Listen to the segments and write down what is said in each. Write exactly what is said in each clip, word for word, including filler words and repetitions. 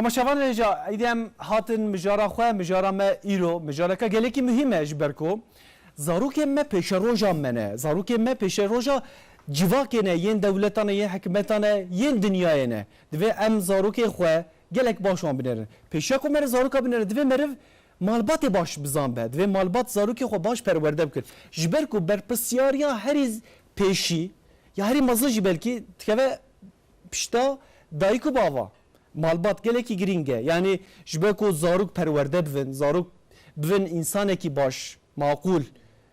Temaşevanên hêja, êdî em hatin mijara xwe, mijara me îro, mijareke gelekî muhîm e ji ber ku zarokên me pêşeroja me ne. Zarokên me pêşeroja civakê ne, yên dewletan e, yên hikûmetan e, yên dinyayê ne. Divê em zarokên xwe gelek baş wan binêrin. Pêşiya ku meriv zaroka binêre, divê meriv malbatê baş bizanbe. Divê malbat zarokê xwe baş perwerde bikin. Ji ber ku berpirsyariya herî pêşî, ya herî mezin jî belkî dikeve pişta dayik û bava. Malbat gelekî girîng e. Yanî ji ber ku zarok perwerde bibin, zarok bibin însanekî baş, maqûl.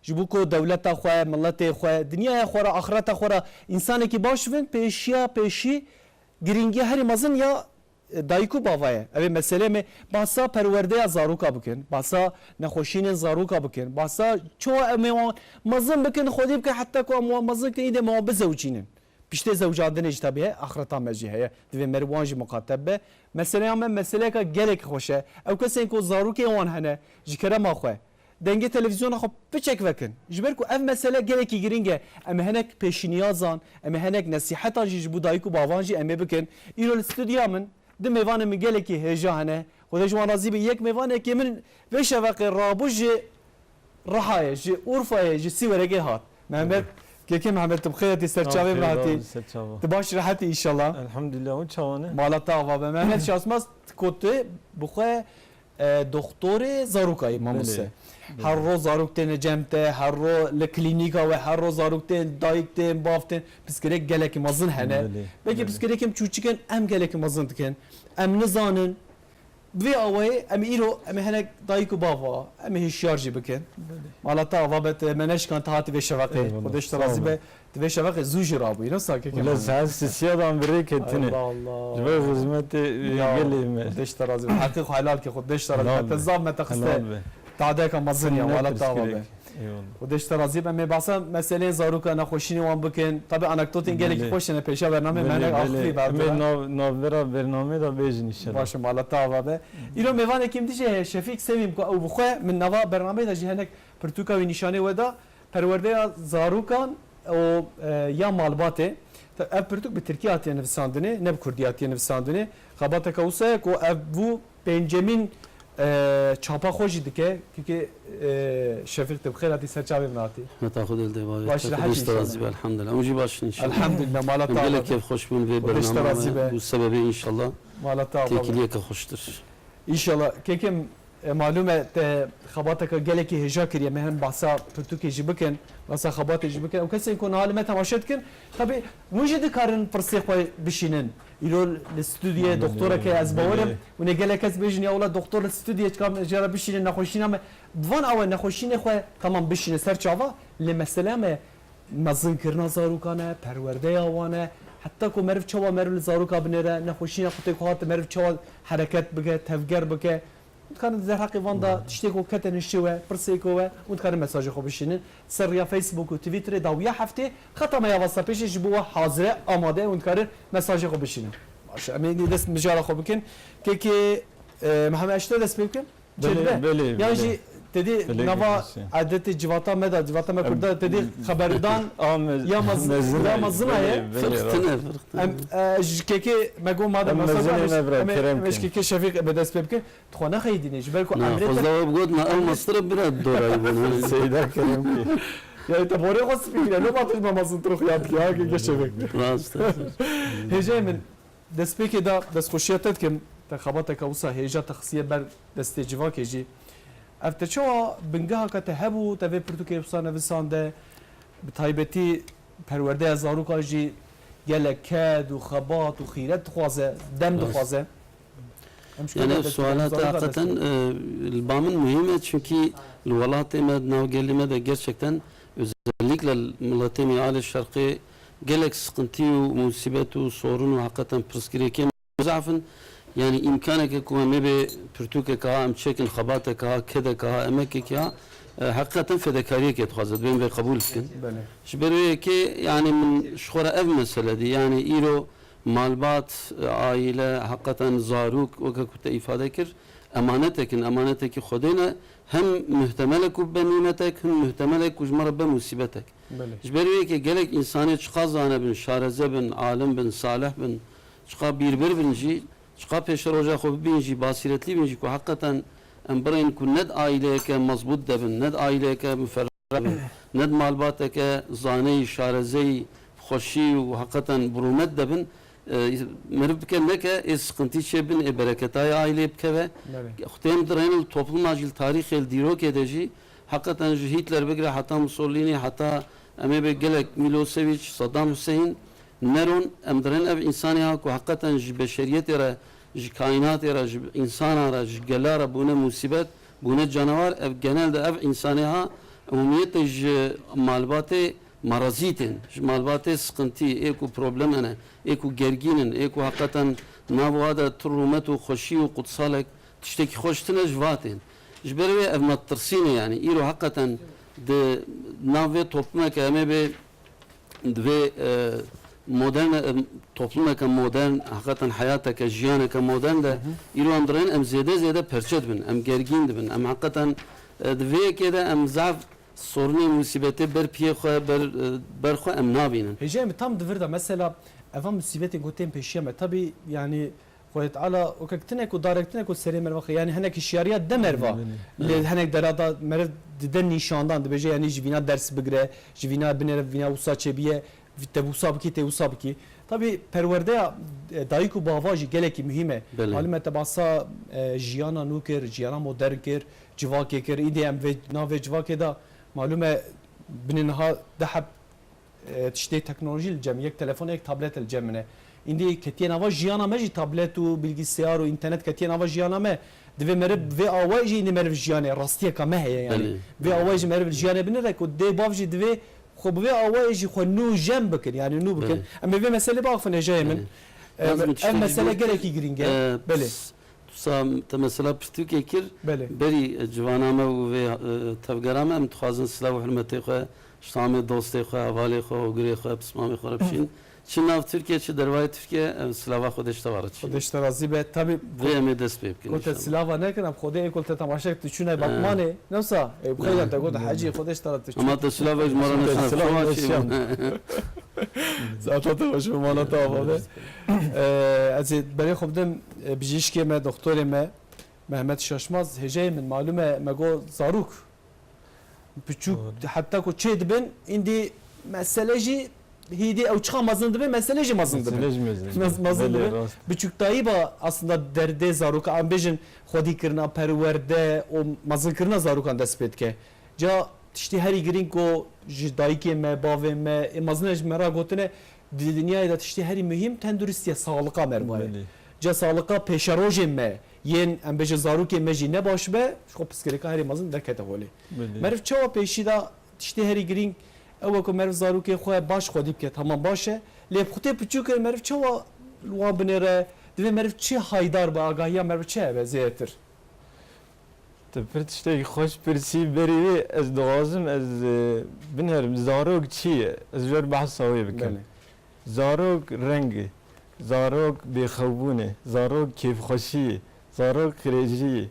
Ji bo ku dewleta xwe, miletê xwe, dinyaya xwe re, axireta xwe re însanekî baş bibin, pêşiya pêşî girîngiya herî mezin ya, e, dayik û bava ye. Ev ê meseleyê me, bahsa perwerdeya zaroka bikin, bahsa nexweşînên zaroka bikin, bahsa çawa em ê wan mezin bikin, xwedî bikin, heta ku em wan mezin bikin, îdê me wan bizewicînin. Piştê zewicandinê jî tabi he, axireta me jî heye. Divê meriv wan jî muqateb be. Meseleya me meseleyeka gelekî xweş e. Ew kesên ku zarokên wan hene, ji kerema xwe, dengê televîzyona xwe piçek vekin. Ji ber ku ev mesele gelekî girîng e. Em ê hinek pêşniyazan, em ê hinek nesîhetan jî ji bo dayik û bavan jî em ê bikin. Îro li stûdya min du mêvanên min gelekî hêja hene. Xwedê ji wan razî be. Yek mêvanekê min vê şeveqê rabû ji Rihayê, ji Urfayê, ji Sîwerekê hat. Mehmet, Evet. Kekê Mehmet, tu bi xêr hatî, ser çavê min hatî. Ser çava. Tu baş rehetî înşallah. Elhamdülillah, hûn çawan e? Mala te ava be. Mehmet Şasmaz, tu ku tu bi xwe, e, doktorê zarokayî, mamoste. Belê, belê. Her ro zarok têne cem te, her ro li klînîka we, her ro zarok tên, dayik tên, bav tên, pirsgirêk gelekî mezin hene. Belê, Belkî belê. Pirsgirêkên çûçik in, em gelekî mezin dikin. Em nizanin. Bi vê awayê em ê îro, em ê hinek dayik û bava, em ê hişyar jî bikin. Belê. Mala te ava be, te me neşkan te hatî vê şeveqê. Eyvallah, Xwedê ji te sağ razî olun. Be. Ti vê şeveqê zû jî rabûyî, ne sa kekê Wele Mehmet? Saet sisiya dan bi rê ketine. Allah Allah. Ji ber xizmetê, e, Ya, gelê me. Xwedê ji te razî be. Heqê xwe helal ke, Xwedê ji te razî be. Helal Te be. Zav me te xiste. Helal be. Tadeka mezin ya, Sen ne mala te ava be. pirsgirêk. Eyvallah. Xwedê ji te razî be. Em ê behsa meseleyên zaroka nexweşînê wan bikin. Tabi anekdotên gelekî Belê. xweş hene pêşa bernameyê me Belê, hinek belê. axivî Em ê berdibe. nav, navbera bernameyê de bêjin înşallah. Baş e, mala te ava be. Îro mêvanekî min dî jî heye, Şefîk Sevîm ku ew bi xwe min nava bernameyê de jî hinek pirtûka wî nîşanê we da, perwerdeya zarokan û, e, ya malbatê. Te-, ev pirtûk bi tirkî hatiye nivisandinê, ne bi kurdî hatiye nivisandinê. Xebateke wisa ye ku ev bû pêncemîn, e, çapa xwe jî dike. Kikê, e, Şefîq, te bi xêr hatî, ser çavê min hatî. Heta xwe dil de baş Baş rehet Xwedê ji te razî be, inşallah. Elhamdulillah. Hûn jî baş in inşallah. Elhamdulillah, mala Em te gelek ava be. kêfxweş bûn vê Xwedê ji te razî bernameyê be. û sebebê inşallah Mala te ava be. têkiliyeke xweştir. Înşallah. Kekê min, e, malûm e te xebateke gelekî hêja kiriye. Me hem behsa pirtûkê jî bikin, behsa xebatê jî bikin. Ew kesên ku niha li me temaşe dikin, tabi hûn jî dikarin pirsê xwe bişînin. Îro li stûdyoyê Belê, doktoreke ez bawer im. belê. Hûn ê gelek kes bêjin, ya wela doktor li stûdyoyê çika em jê re bişînin, nexweşîna me. Bi van awe nexweşînê xwe tamam bişînin ser çava, lê meseleya me mezinkirina zarokan e, perwerdeya wan e. Heta ku meriv çawa meriv li zaroka binêre, nexweşîna xwe tê ku hate meriv çawa hereket bike, tevger bike. Hûn dikarin di derheqê van de tiştê ku kete niştê we, pirsê ku we, hûn dikarin mesajê xwe bişînin. Ser riya Facebook û Twitterê dawiya heftê xeta me ya WhatsAppê jî ji bo we hazir e, amade ye, hûn dikarin mesajê xwe bişînin. Baş e, em ê dest mijara xwe bikin. Kekê, e, Mihemed, ez ji te dest pê bikim? Belê, Çêdibe. belê, Yan belê. jî te dî Belê, nava belê. edetê civata me de, civata me Em, kurda, te dî xeberdan a me-, ya mez-, mezin ya ay, mezin belê, aye. belê, Firqtine, rast. firqtine. Em, e, ji kekê me got madem Em masa mezin var, em, me bira, em, kerem em, kin. ji kekê Şefîq em ê dest pê bikin. Tu xwe nexeyidîne, ji ber ku Na, emrê xwezda te we bigot, na, ew mestir e bira dora yî bûne. Seyda kerem ki. Ya te borê xwe spî kire, ne batix me mezin tu xuya bike, ha, kekê Şefîq. Rast, rast. Hêjayê min, Destpêkê de destxweşiya te dikim, te xebateke wisa hêja te xistiye ber destê civakê jî. Ev te çawa bingehaka te hebû, te vê pirtûkê wisa nevisande, bi taybetî perwerdeya zarokan jî gelek ked û xebat û xîret dixwaze, dem Rast. dixwaze. Em ji Yani kurdên ev suala te destpêkê haqiqeten, destpêkê. e, li ba min muhîm e, çunkî li welatê me, di nav gelê me de gerçekten özellikle miletê me alê şerqê gelek sıkıntı û musîbet û sorun û heqeten pirsgirêkên zaf in. Yanî îmkaneke ku em ê bê pirtûkeke ha em çêkin, xebateke ha, kedeke ha, emekekê ha, e, heqîqeten fedekariyekê dixwaze, divê em vê qebûl bikin. Belê. Ji ber wê yekê, yanî min ji xwe re ev mesele dî. Yanî îro malbat, e, aîle, heqeten zarok, weke ku te îfade kir, emanetek in, emanetekî Xwedê ne. Hem muhtemel e ku be nîmetek, hem muhtemel e ku ji me re be musîbetek. Belê. Ji ber wê yekê gelek însanê çiqa zane bin, şareze bin, alim bin, salih bin, çiqa bîrbir bin jî, Çiqa pêşeroja xwe bibîn jî, basîretlî bin jî ku heqeten em birên ku ne di aîleyeke mezbût de bin, ne di aîleyeke muferreq de bin, ne di malbateke zaneyî, şarezeyî, xweşî û heqeten bi rûmet de bin, e, meriv bike neke ê siqintî çêbin, ê bereketayê aîleyê bikeve. Belê. Xwedê em dirên li topluma jî, li tarîxê, li dîrokê de jî heqeten ji Hitler bigire heta Mussolini, heta em ê bê gelek Milosevic, Saddam Hussein, Neron, em dirên ev însanê ha ku heqeten ji beşeriyetê re, ji kaînatê re, ji însanan re, ji gela re bûne musîbet, bûne canewar, ev genel de ev însanê ha umumiyetê ji malbatê marazît ên, ji malbatê siqintî, ê ku problem hene, ê ku gergîn in, ê ku heqeten nav wa de tu rûmet û xweşî û qutsalek tiştekî xweş tine ji va tên. Ji ber wê ev me tirsîne, yanî îro heqeten di nav vê toplumeke em ê bê Divê, e, modern, e, toplumeke modern, heqeten heyateke, jiyaneke modern de Hı hı. îro em dirên em zêde zêde perçe dibin, em gergîn dibin. Em heqeten, e, di vê yekê de em zaf sorunê, musîbetê ber piyê xwe, ber, e, ber xwe em nabînin. Hêjayê min tam di vir de mesela eva musîbetên ku tên pêşiya me. Tabî, yanî, Xwedê Teala wekek tune ku darek tune ku serê merva xwe, yanî hinek hişyariya de merva. Belê. Lê hinek dera da meriv dide nîşandan, dibêje yanî ji vîna ders bigire, ji vîna binêre, vîna wisa çêbiye, te wisa bikî, tê wisa bikî. Tabî perwerdeya, e, dayik û bava jî gelekî muhîm e. Belê. Malûm e te basa, e, jiyana nû kir, jiyana modern kir, civakê kir. Îdî em vê, nav vê civakê de malûm e binê niha deh heb e, tiştê teknolojî li cem, yek telefon, yek tablet li cem min e. Îndî ketiye nava jiyana me jî, tablet û bilgisayar û înternet ketiye nava jiyana me. Divê meriv vê awayê jî îndî meriv jiyanê rastiyeka me heye yanî. Belê. Vê awayê jî meriv jiyanê binire ku dê bav jî divê xwe bi vê awayê jî xwe nû jem bikin, yanî nû bikin. Belê. Em ê vê meselê biaxifin hêjayê min. Belê. E, Lazim ev tiştekî mesele gotin, gelekî girîng e. E, Belê. Sa te mesela pirtûkê kir, Belê. berî, e, civana me û vê, e, tevgera me, em dixwazin silav û hurmetê xwe ji tamê dostê xwe, hevalê xwe, hogirê xwe, pismamê xwe re bişîn. Çi nav Tirkiye, çi dervayê Tirkiye, em silava Xwedê ji te ve re diçin. Xwedê ji te razî be. Tabî Vê em ê dest pê bikin gote inşallah. Silava nekin, em Xwedê ê ku li te temaşe dişûne He. Batmanê. Ne wisa? Ê, bi xeyran te gote He. hecî, Xwedê ji te re diçû. Ama te silavek ji me re Te neşan, silav silav neşan. çê bû. Zaten te baş mana te ava be. Ee, ez ê berê xwe bidim, e, bijîşkê me, doktorê me, Mehmet Şaşmaz, hêjayê min, malûm e, me got zarok, piçûk, Doğru. heta ku çê dibin, îndî mesele jî hîdî ew çiqa mezin dibin, mesele jî mezin dibin. Mesele jî mezin dibin. Mez-, mezin Belê, dibin. rast. Biçûktayî ba aslında derdê zaroka, em bêjin xwedîkirina, perwerde û mezinkirina zarokan dest pê dike. Ca tiştê herî girîng ku ji dayikê me, bavê me, ê mezin ji me re gotine, di dinyayê de tiştê herî muhîm tenduristiye, saxlika merva ye. Belê. Ca saxlika pêşerojên me, yên em bêjin zarokên me jî ne baş be, ji xwe pirsgirêka herî mezin derkete holê. Belê. Meriv çawa pêşî de tiştê herî girîng ew e ku meriv zarokê xwe baş xwedî bike, tamam baş e. Lê bi xutê piçûk e, meriv çawa li wan binêre, divê meriv çi haydar be, agahiya meriv çi hebe zêdetir? Tu pir tiştekî xweş pirsî, berî wê ez dixwazim ez, e, binêrim zarok çi ye? Ez ji ber behsa wê bikim. Belê. Zarok reng e, zarok bêxewbûn e, zarok kêfxweşî ye, zarok qirêjî ye,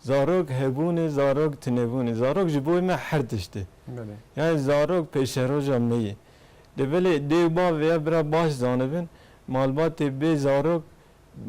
zarok hebûn e, zarok tunebûn e, zarok ji bo me her tişt e. Belê. Yani zarok pêşeroja me ye. Lê belê dê û bav vêya bira baş zanibin, malbatê bê zarok,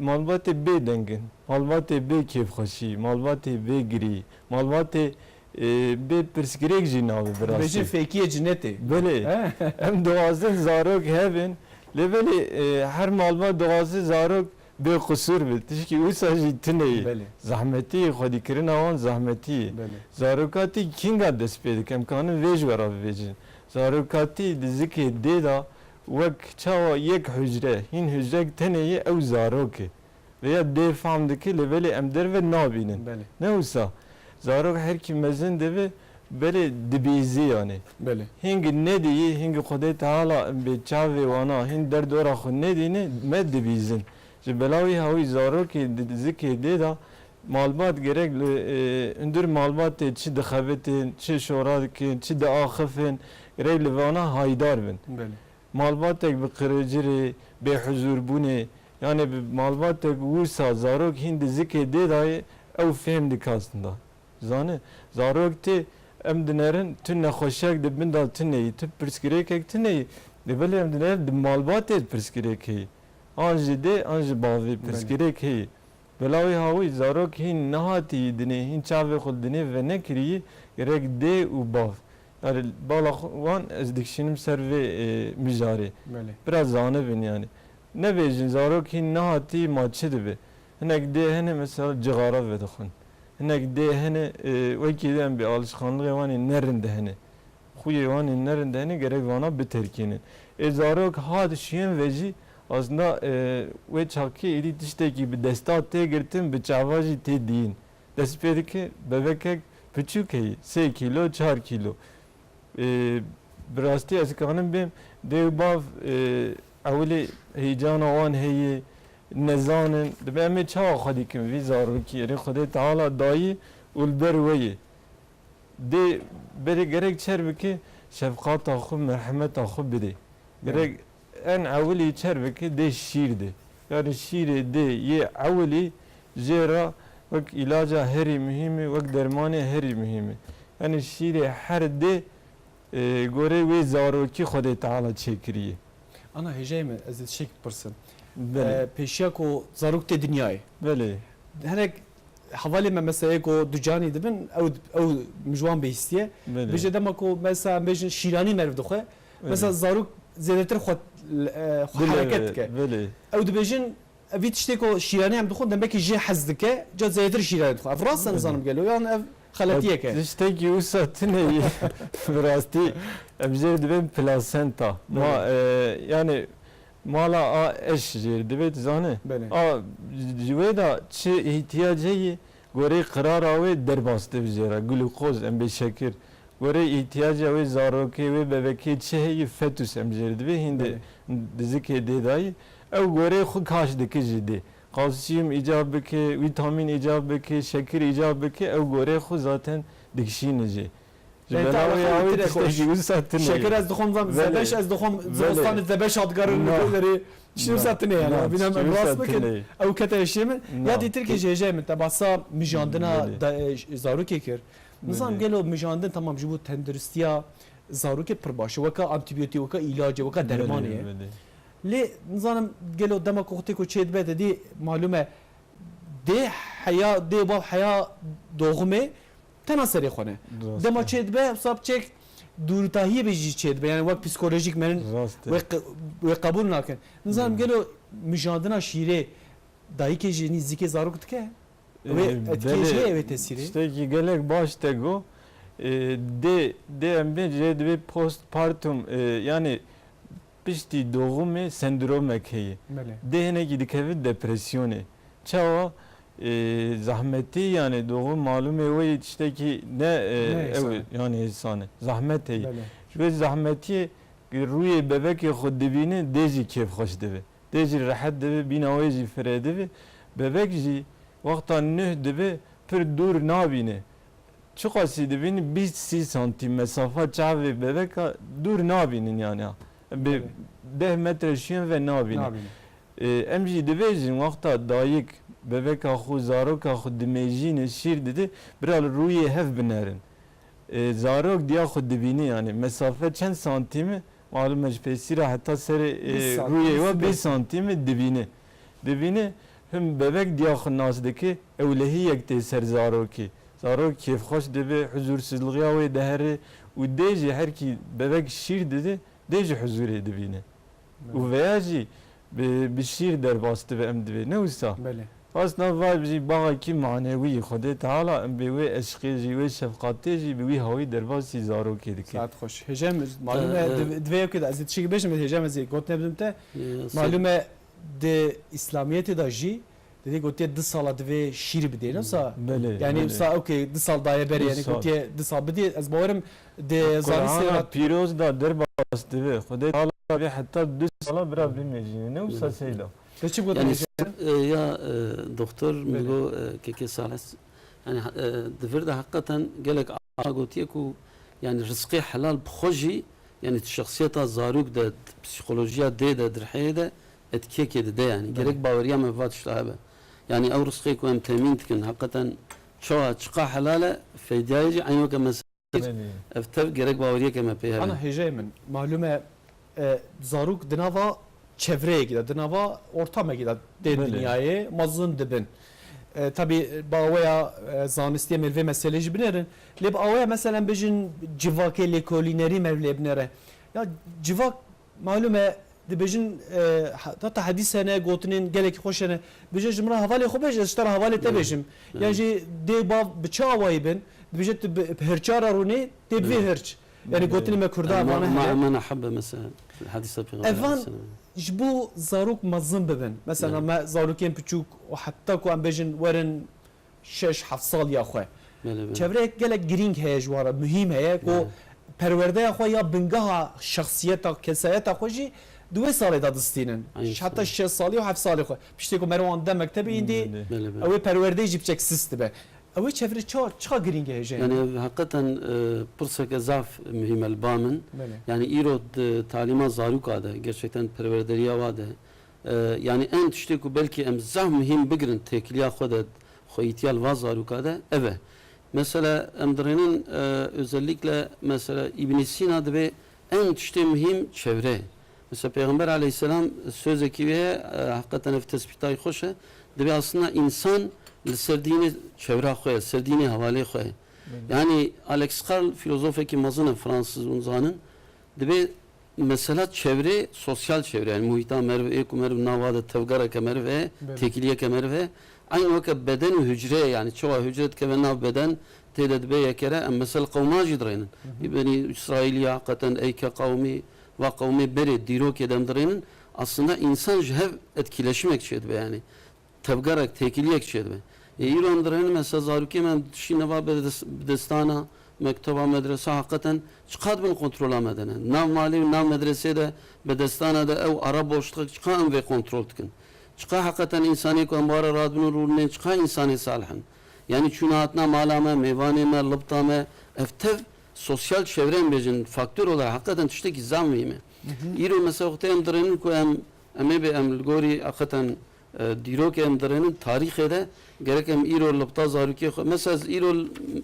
malbatê bê deng in, malbatê bê kêfxweşî, malbatê bê girî, malbatê, e, bê pirsgirêk jî nabe bi rastî. Dibêjin fêkiyê cinetê. Belê. He? Em dixwazin zarok hebin, lê belê, e, her malbat dixwaze zarok bê qisûr be. Tişkî wisa jî tune ye. Belê. Zehmetî ye, xwedîkirina wan zehmetî ye. Belê. Zarokatî kînga dest pê dike? Em kanin vê ji we re bibêjin. Zarokatî di zikê dê de wek çawa yek hucre, hîn hucrek tenê ye, ew zarok e. Vêya dê fam dike, lê belê em derve nabînin. Belê. Ne wisa? Zarok herkî mezin dibe, belê dibîzî yanî. Belê. Hîngî nedîyî, hîngî Xwedê Teala em bê çavê wana, hîn derdora xwe nedîne, me dibîzin. Ji bela wî hawî zarokê di zikê dê de malbat gerek li, e, hundir malbatê çi dixebitin, çi şora dikin, çi diaxifin, gerek li vana haydar bin. Belê. Malbatek bi qirêcirê, bêhuzûrbûnê, yanê bi malbatek wisa zarok hîn di zikê dê dayê, ew fêm dike aslında. Zane, zarok tê, em dinerin, tu nexweşiyek di bin de tune yî, tu pirsgirêkek tune yî. Lê belê em dinerin, di malbatê pirsgirêk heyî. An ji dê, an ji bavê Belê. pirsgirêk heye. Bila wê hawî zarok hîn nehatî yî dinê, hîn çavê xwe li dinê venekirî yî, gerek dê û bav. Yani bala xwe, wan ez dikişînim ser vê, e, mijarê. Belê. Biraz zanibin yani. Nebêjin zarok hîn nehatî ma çi dibe. Hinek dê hene mesela cixara vedixwin. Hinek dê hene, e, wekî dê em bê alişkanlixê wan ê ne rind hene. Xuyê wan ê ne rind hene gerek vana biterkînin. Ê zarok hat şiyen ve jî aslında, e, wê çaxkê êdî tiştekî bi desta tê girtin, bi çava jî tê diyîn. Dest pê dike bebekek piçûk heyî, sê kîlo, çar kîlo. E, bi rastî ez kanim bêm, dê û bav, e, ewilê heyecana wan heye, nezanin. Dibe em ê çawa xwedî kin vî zarokî? Erê Xwedê Teala dayî û li ber we yê. Dê berê gerek çer bike, şefqata xwe, merhemeta xwe bidê. Gerek en ewilî çer bike, dê şîr de. Yani şîrê dê yê ewilî jê re wek îlaca herî muhîm e, wek dermanê herî muhîm e. Yani şîrê her dê, e, gorê wê zarokî Xwedê Teala çêkiriye. Ana hêjayê min, ez ê tiştek bipirsim. Belê. E, pêşiya ku zarok tê dinyayê. Belê. Hinek hevalê me mesela yê ku ducanî dibin, ew, ew ji wan bihîstiye. Belê. Bêje dema ku mesela em bêjin şîranî meriv dixwe, mesela Belê. zarok zêdetir xwe, e, xwe Dilê hereket ve, dike. belê. Ew dibêjin, ev vî tiştê ku şîranî em dixwin, demekî jê hez dike, ca zêdetir şîranî dixwe. Ev rast e, Belê. nizanim gelo, yan ev xeletiyek e? Tiştekî wisa tune ye. Bi rastî, em jê dibên plasenta. Ma, Belê. e, yani, Mala a eş jê re divê, tu zanî? Belê. A, ji wê de çi îhtiyacê yî, gorê qirara wê derbas dibe jê re, glukoz, em bê şekir. Gorê îhtiyacê wê zarokê, wê bebekê çi heyî, fetus em jê re divê, hîn de Belê. dizikê dê dayî. Ew gorê xwe kaş dike ji dê. Kalsiyum îcab bike, vîtamîn îcab bike, şekir îcab bike, ew gorê xwe zaten dikişîne jê. Ji Yani bela wê tarixa awê tiştekî wisa tune ye. Şeker ez dixwim, Belê. zebeş ez dixwim, Belê. zivistanê zebeş hat garin Na. li derê. Tiştî Na. wisa tune yani. Na, Bîne tiştî em wisa rast bikin. tune ye. Ew kete hêşê min. Na. Ya dîtir ki jêjê min te basa mijandina Belê. da, e, zarokê kir. Nizanim Belê. gelo mijandin tamam ji bo tenduristiya zarokê pir baş e. Weka antibiyotîk, weka îlacê, weka Belê, dermanê ye. belê. Lê nizanim gelo dema ku xwe tê ku çê dibe te dî malûm e dê heya, dê bav heya doğumê tena serê xwe ne. Rast Dema e. çê dibe, wisa çek dûritahiyê be jî çê dibe. Yani wek psikolojik merin Rast e. wê qe-, wê qebûl nakin. Nizanim Hmm. gelo mijandina şîrê dayikê jî nîzikê zarok dike? Wê Ee, etkê belê, jê wê tesîrê? tiştekî gelek baş te got. Ee, dê, dê em bê jê dibê postpartum, ee, yani piştî doğumê sendromek heye. Belê. Dê hinekî dikeve depresyonê. Çawa? Ee, zahmetî yani doğum malûmê wê yê tiştekî ne, ee, Ne ew, hêsan e. yani hêsan e. Zahmet heye. Belê. Ji wê zahmetiyê rûyê bebekê xwe dibîne, dê jî kêfxweş dibe. Dê jî rehet dibe, bîna wê jî fireh dibe. Bebek jî wexta nuh dibe, pir dûr nabîne. Çiqasî dibînin? Bîst sî santîm mesafa çavê bebeka dûr nabînin yani. Bi Belê. deh metre şiyan ve nabînin. Nabînin. Ee, em jî dibêjin wexta dayik bebeka xwe, zaroka xwe dimêjîne, şîr dide, bira li rûyê hev binerin. Ee, zarok diya xwe dibîne yani. Mesafe çend santîm e? Malûm e ji pêsîra heta serê, e, Bîst santîm, rûyê we bîst santîm e dibîne. Dibîne, him bebek diya xwe nas dike, ewlehiyek tê ser zarokê. Zarok kêfxweş dibe, huzursizligiya wê dihere û dê jî her kî bebek şîr dide, dê jî huzurê dibîne. Û Evet. veya jî bi, bi şîr derbas dibe em dibê. Ne wisa? Belê. Aslında va jî baxekî manewî yî. Xwedê Teala em bê wê eşqê jî, wê şefqatê jî bi wî hawî derbasî zarokê dike. Saet xweş. Hêjem, malûm e, Ee, div-, divê yekê de ez ê tiştekî bêjim, hêjem ez ê gotinê bidim te. Ee, Malûm e di Îslamiyetê de jî didê gotiye du sala divê şîr bidê, ne wisa? Belê, Yani belê. wisa ew ke du sal daye berê, Du yani sal. gotiye du sal bidê. Ez bawerim di zanîstê Qur'ana re pîroz da derbas dibe. Xwedê Teala vê heta du sala bira bimêjîne. Ne wisa Belê. Seyda? Te çi gotin Yani, hêjem? e, ya, e, doktor, Belê. min got, e, kekê Salih, yani, e, di vir de heqeten gelek a gotiye ku, yani, rizqê helal bi xwe jî, yani, di şexsiyeta zarok de, di psîkolojiya dê de, di rihê de etkiyekê dide, yani. Belê. Gerek baweriya me va tişta hebe. Yani, ew rizqê ku em temîn dikin, heqeten çawa, çiqa helal e, feydiyayê jî eyn weke mesela Belê. Ev tev gerek baweriyeke me pê hebe. Ana hêjayê min, malûm e, e, zarok di nava çevreyekî de, di nava ortamekî de tên Belê. dinyayê, mezin dibin. E, tabî, bi aweya, e, zanistî em ê li vê meselê jî binêrin. Lê bi aweya, meselen, bêjin civakê lêkolînerî me lê binêre. Ya civak, malûm e, dibêjin, e, ha-, heta hedîs hene, gotinên gelekî xweş hene. Bêje ji min re hevalê xwe bêje, ez ji te re hevalê te Belê. bêjim. Belê. Yan jî dê û bav bi çi awayî bin? Dibêje tu bi, bi hirça re rûnê, tê bi vê Belê. hirç. Yani Belê. gotinê me kurda El ma-, evana ma hene. emene habbe mesela. Hadîsa Pêxember Evan aleyhisselam. ji bo zarok mezin bibin. Mesela Belê. me zarokên piçûk û heta ku em bêjin werin şeş heft sal ya xwe. Belê, belê. Çevreyek gelek girîng heye ji wan re, muhîm heye ku Belê. perwerdeya xwe ya bingeha şexsiyeta, kesayeta xwe jî di wê salê de distînin. Aynı Heta salê. şeş salî û heft salê xwe. Piştê ku meriv wan de mektebê îndî, Belê. Belê, belê. ew ê perwerdeyê jî biçek sist dibe. Ew ê çevre çawa, çiqa girîng e hêjayî? Yani ev heqeten, e, pirseke zaf muhîm e li ba min. Belê. Yani îro di talîma zarûka de, gerçekten perwerderiya wa de, e, yani en tiştê ku belkî em zaf muhîm bigirin têkiliya xwe de, xweyîtiya li va zarûka de, ev e. Mesela em dirênin, e, özellikle mesela Îbn Sîna dibê en tiştê muhîm çevre. Mesela Pêxember aleyhisselam sözekî wê ye, e, heqeten ev tespîtayî xweş e. Dibê aslında însan li ser dînê çevra xwe ye, ser dînê hevalê xwe ye. Belê. Yani Alex Carl filozofekî mezin e, Fransız, hûn zanin. Dibê mesela çevre, sosyal çevre, yani muhîta meriv ê ku meriv nava de tevgereke meriv e, Belê. têkiliyeke meriv e. Aynı weke beden û hücre, yani çawa hücre dikeve nav beden, tê de dibe yekere, em mesela qewma jî dirênin. Hı hı. Beni İsrailiya, qeten eyke qewmî, va qewmê berê dîrokê de em dirênin. Aslında insan ji hev etkileşimek çêdibe yani. Tevgerek, têkiliyek çêdibe. Ê îro em dirênin, mesela zarokê me em dişîne va bedes-, bedestana, mekteba, medresa, heqeten çiqas bin kontrola me de ne. Nav malê û nav medresê de, bedestana de ew ara boşluk çiqas em vê kontrol dikin. Çiqas heqeten însanê ku em ware radibin û rûnên çiqas însanê salih in. Yani çûna hatina mala me, mêvanê me, libta me, ev tev sosyal çevre em bêjin, faktör olarak heqeten tiştekî zaf muhîm e. Hı hı. Îro mesela wextê em dirênin ku em, em ê bê em li gorî heqeten e, dîrokê em dirênin tarîxê de gerek em îro li bita zarokê xwe. Mesela ez îro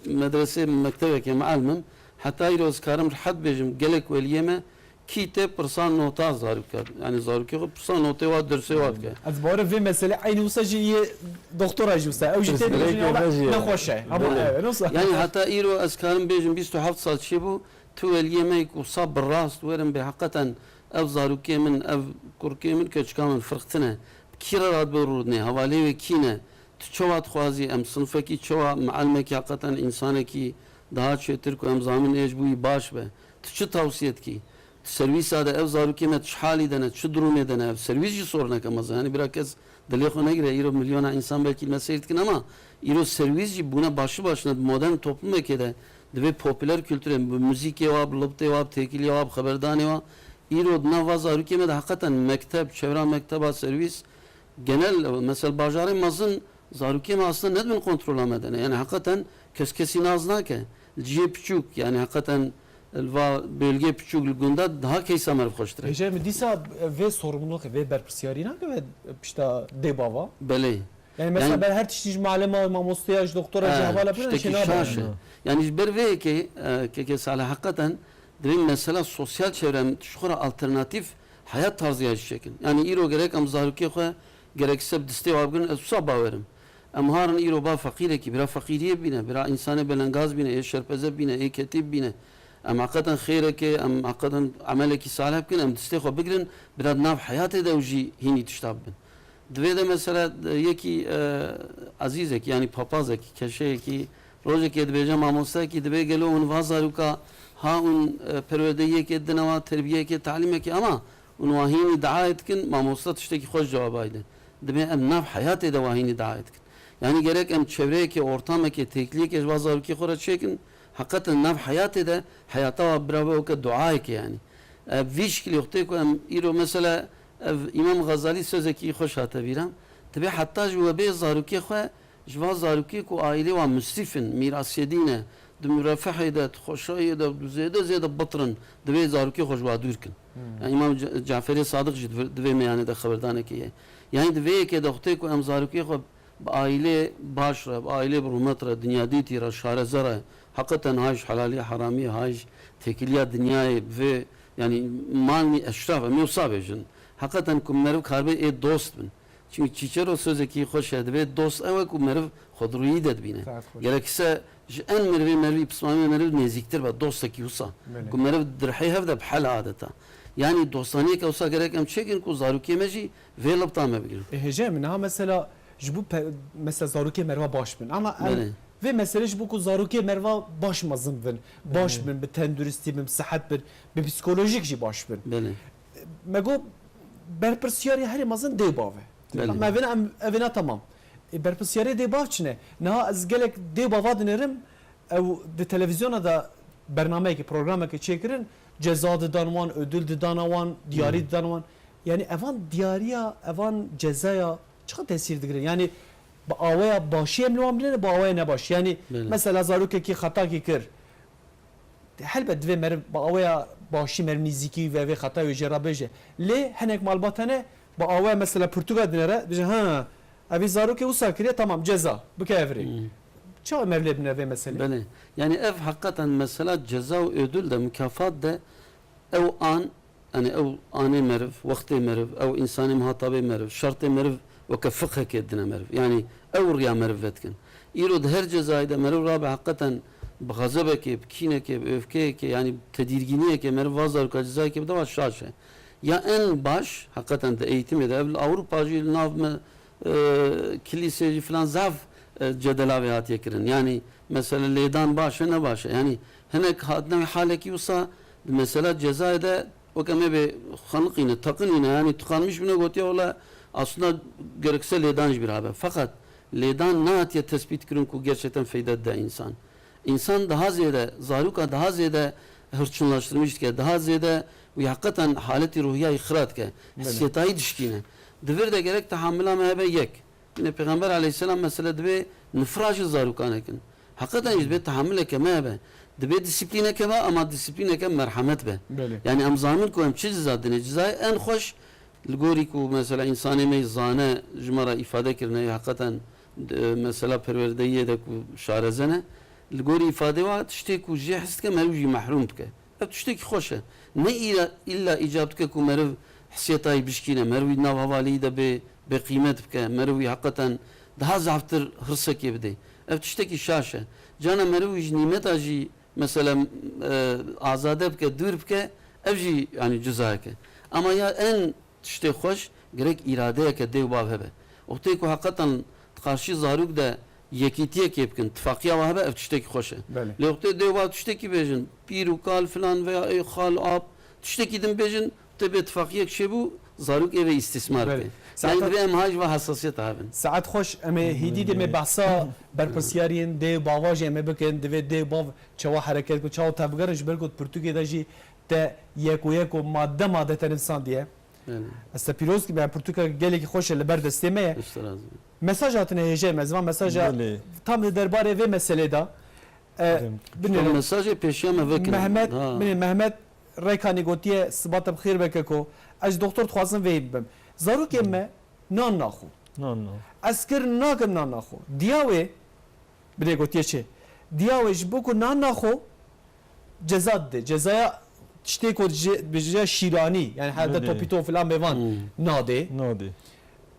medresê mektebekê mialim im, heta îro ez karim rihet bêjim gelek weliyê me kî tê pirsa nota zarokê. Yani zarokê xwe pirsa notê wa dersê wa dike. Ez bawer vê meselê eynî wisa jî yê doktora jî wisa. Ew jî tê Direkt dibêjin ya me jî ye. nexweş e. Ama Belê. evet, wisa. Yani heta îro ez karim bêjim bîst û heft sal çêbû, tu weliyê me yek wisa bi rast werin bê heqeten ev zarokê min, ev kurkê min, keçika min firqtine. Kî re radibe rûdinê, hevalê wê kî ne? Tu çawa dixwazî em sinfekî çawa, mialimekî heqeten însanekî daha çêtir ku em zanin ê ji bo wî baş be? Tu çi tawsiye dikî? Tu serwîsa de ev zarokê me çi halî de ne, çi durumê de ne? Ev serwîs jî sorineke mezin. Yani bira kes dilê xwe negire, îro milyona însan belkî me seyr dikin ama îro serwîs jî bûne başi başine di modern toplumekê de divê popüler kültürê, bi muzîkê wa, bi libtê wa, bi têkiliyê wa, bi xeberdanê wa, îro di nav va zarokê me de heqeten mekteb, çevra mekteba serwîs, genel, mesela bajarê mezin zarokê me aslında nedibin kontrola me de ne. Yani heqeten kes kesî nas nake. Li cihê piçûk, yani heqeten li va bölgê piçûk li gunda daha keysa meriv xweştir e. Hêja min dîsa vê sorumluluk, vê berpirsiyarî nake ve pişta dê bava? Belê. Yani mesela Yani ben her tiştî ji malema, mamosteya, ji doktora, ji He, hevala bine tiştekî şaş e. Yani ji ber vê yekê, e, keke Salih heqeten divê mesela sosyal çevrem ji xwe re alternatîf hayat tarzı ya jî çekin. Yani îro gerek em zarokê xwe gerekse bi distê wa bigirin, ez wisa bawerim. Em harin îro ba feqîrekî, bira feqîriyê bîne, bira însanê belengaz bîne, ê şerpeze bîne, ê ketî bîne. Em heqeten xêrekê, em heqeten emelekî salih bikin, em distê xwe bigirin, bira di nav heyatê de ew jî hînî tişta bibin. Divê de mesela, e, yekî, e, ezîzekî, yanî papazekî, keşeyekî, rojekê dibêje mamostekî, dibê gelo hûn va zaroka ha hûn, e, perwerdeyiyekê didine wa, terbiyeyekê, talîmekê, ama hûn wa hînî diayê dikin, mamosta tiştekî xweş cewabay de. Dibê em nav heyatê de wa hînî diayê dikin. Yanî gerek em çevreyekê, ortamekê, têkiliyekê ji va zarokê xwe re çêkin, heqeten nav heyatê de, heyata wa bira be weke duayekê yanî. E, vî şikilî wextê ku em îro mesela ev Îmam Xezalî sözekî xweş hate bîra. Dibê heta ji we bê zarokê xwe, ji va zarokê ku aîlê wa musrîf in, mîrasiyedî ne, di murefehê de, di xweşayê de, di zêde zêde bitir in, divê zarokê xwe ji wa dûr kin. Hmm. Yani Îmam Ce-, Caferê Sadiq jî di vir-, di vê meyanê de xeberdanekê ye. Yani di vê yekê de wextê ku em zarokê xwe bi aîlê baş re, bi aîlê bi rûmet re, dinyadîtî re, şareze re, heqeten hay ji helalî heramî, hay ji têkiliya dinyayê, bi vê, yanî malnî eşraf, em ê wisa bêjin. heqeten ku meriv karibe ê dost bin. Çimkî Çîçero sözekî xweş heye, dibê dost ew e ku meriv xwe di rûyî de dibîne. Saet xweş. Gerekise ji en merivê merivî, pismamê meriv nêzîktir be, dostekî wisa. Belê. Ku meriv di rihê hev de bi hel adeta. Yanî dostaniyeke wisa gerek em çêkin ku zarokê me jî vê libta me bigirin. E, hêjayê min, niha mesela ji bo pe-, mesela zarokê meriva baş bin. Ama em Belê. vê meselê ji bo ku zarokê meriva baş mezin bin, baş Belê. bin, bi tenduristî bin, bi sihet bin, bi psîkolojîk jî baş bin. Belê. Me got berpirsiyarê herî mezin dê û bav e. Belê. Ama evêna em, evêna tamam. E, berpirsiyarê dê û bav çi ne? Niha ez gelek dê û bava dinêrim, ew di televîzyona de bernameyekê, programekê çêkirin, ceza didan wan, ödül didana wan, diyarî Hmm. didan wan. Yani evan diyariya, evan cezaya çiqas tesîr digirin? Yani bi aweya başî em li wan bilêne, bi aweya nebaş. Yani Belê. mesela zarokekî xetakî kir. Helbet divê meriv bi aweya başî meriv nîzîkî ve vê xetayê jê re bêje. Lê hinek malbat hene, bi aweya mesela pirtûka dinêre, bêje, ha, evî zarokê wisa kiriye, tamam, ceza, bike ev rê. Hmm. Çawa meriv lê bine vê meselê? Belê. Yani ev heqeten mesela ceza û ödül de, mukafat de ew an, yani ew anê meriv, wextê meriv, ew însanê muhatabê meriv, şertê meriv weke fiqhekê dine meriv. Yani ew riya meriv vedikin. Îro di her cezayê de meriv rabe heqeten bi xezebekê, bi kînekê, bi öfkeyekê, yani tedirgîniyekê meriv va zaroka cezayekê bide, va şaş e. Ya en baş, heqeten di eğitimê de, ev li Ewropa jî li nav me, e, kilîsê jî filan zaf, e, cedela vê hatiye kirin. Yani mesele lêdan baş e, ne baş e. Yani hinek hatine wî halekî wisa di mesela cezayê de weke me bê xeniqîne, teqinîne, yani tıkanmış bine gotiye, wela aslında gerekse lêdan jî birabe. Fakat lêdan nehatiye tespît kirin ku gerçekten feyda dide însan. Însan daha zêde, zaroka daha zêde hırçınlaştırmış dike, daha zêde wî heqeten haletî ruhiyayî xira dike. Belê. Hissiyetayî dişkîne. Di vir de gerek tehamila me hebe yek. Yine Pêxember aleyhisselam mesele dibê nifra ji zarokan nekin. Heqeten jî dibê tehamileke me hebe. Dibê disiplîneke be, ama disiplîneke merhemet be. Belê. Yani em zanin ku em çi ciza dinê. Cizayê en xweş li gorî ku mesela însanê me zane ji me re îfade kirine, heqeten, e, mesela perwerdeyiyê de ku şareze ne, li gorî îfadê wa tiştê ku jê his dike, meriv jî mehrûm dike. Ev tiştekî xweş e. Ne îra-, îlla îcab dike ku meriv hesiyeta wî bişkîne, meriv wî di nav hevaliyî de bê, bêqîmet bike, meriv wî heqeten daha zaftir hirsekê bidê. Ev tiştekî şaş e. Cana meriv wî ji nîmeta jî, mesela, e, azade bike, dûr bike, ev jî, yani, cizayek e. Ama ya en tiştê xweş, gerek îradeyeke dê û bav hebe. Wextê ku heqeten di qarşî zarok de yekîtiyekê bikin, tifaqiya wa hebe, ev tiştekî xweş e. Belê. Lê wextê dê û bav tiştekî bêjin, pîr û kal filan veya ey xal û ap, tiştekî din bêjin, wextê bêtifaqiyek çêbû, zarok ê vê îstîsmar Belê. bike. Saet Yani divê em ha ji va hesasiyeta hebin. Saet xweş, em ê hîdî dê me Belê. behsa berpirsiyariyên dê û bava jî em ê bikin, divê dê û bav çawa hereket ku, çawa tevgerin, ji ber ku pirtûkê de jî te yek û yek û madde madde te nivîsandiye. Belê. Ez te pîroz dikim, yani pirtûka gelekî xweş e, li ber destê me ye. Pişt razî. Mesaj hatine hêjayê me, ez van mesaja Belê. tam li derbarê vê meselê de. E, Dem. binêre. Mesajê pêşiya me vekin. Mehmet, Ha. binê Mehmet Rekanî gotiye, sibata bi xêr be keko. Ez ji doktor dixwazim vê bibim. Zarokên me nan naxo. Nan naxo. Ez kir nakim nan naxo. Diya wê, binê gotiye çi? Diya wê ji bo ku nan naxo, ceza dide. Cezaya tiştê ku ji, dibêje şîranî, yani helde Belê. topîto filan bêvan Hmm. nadê. Nadê.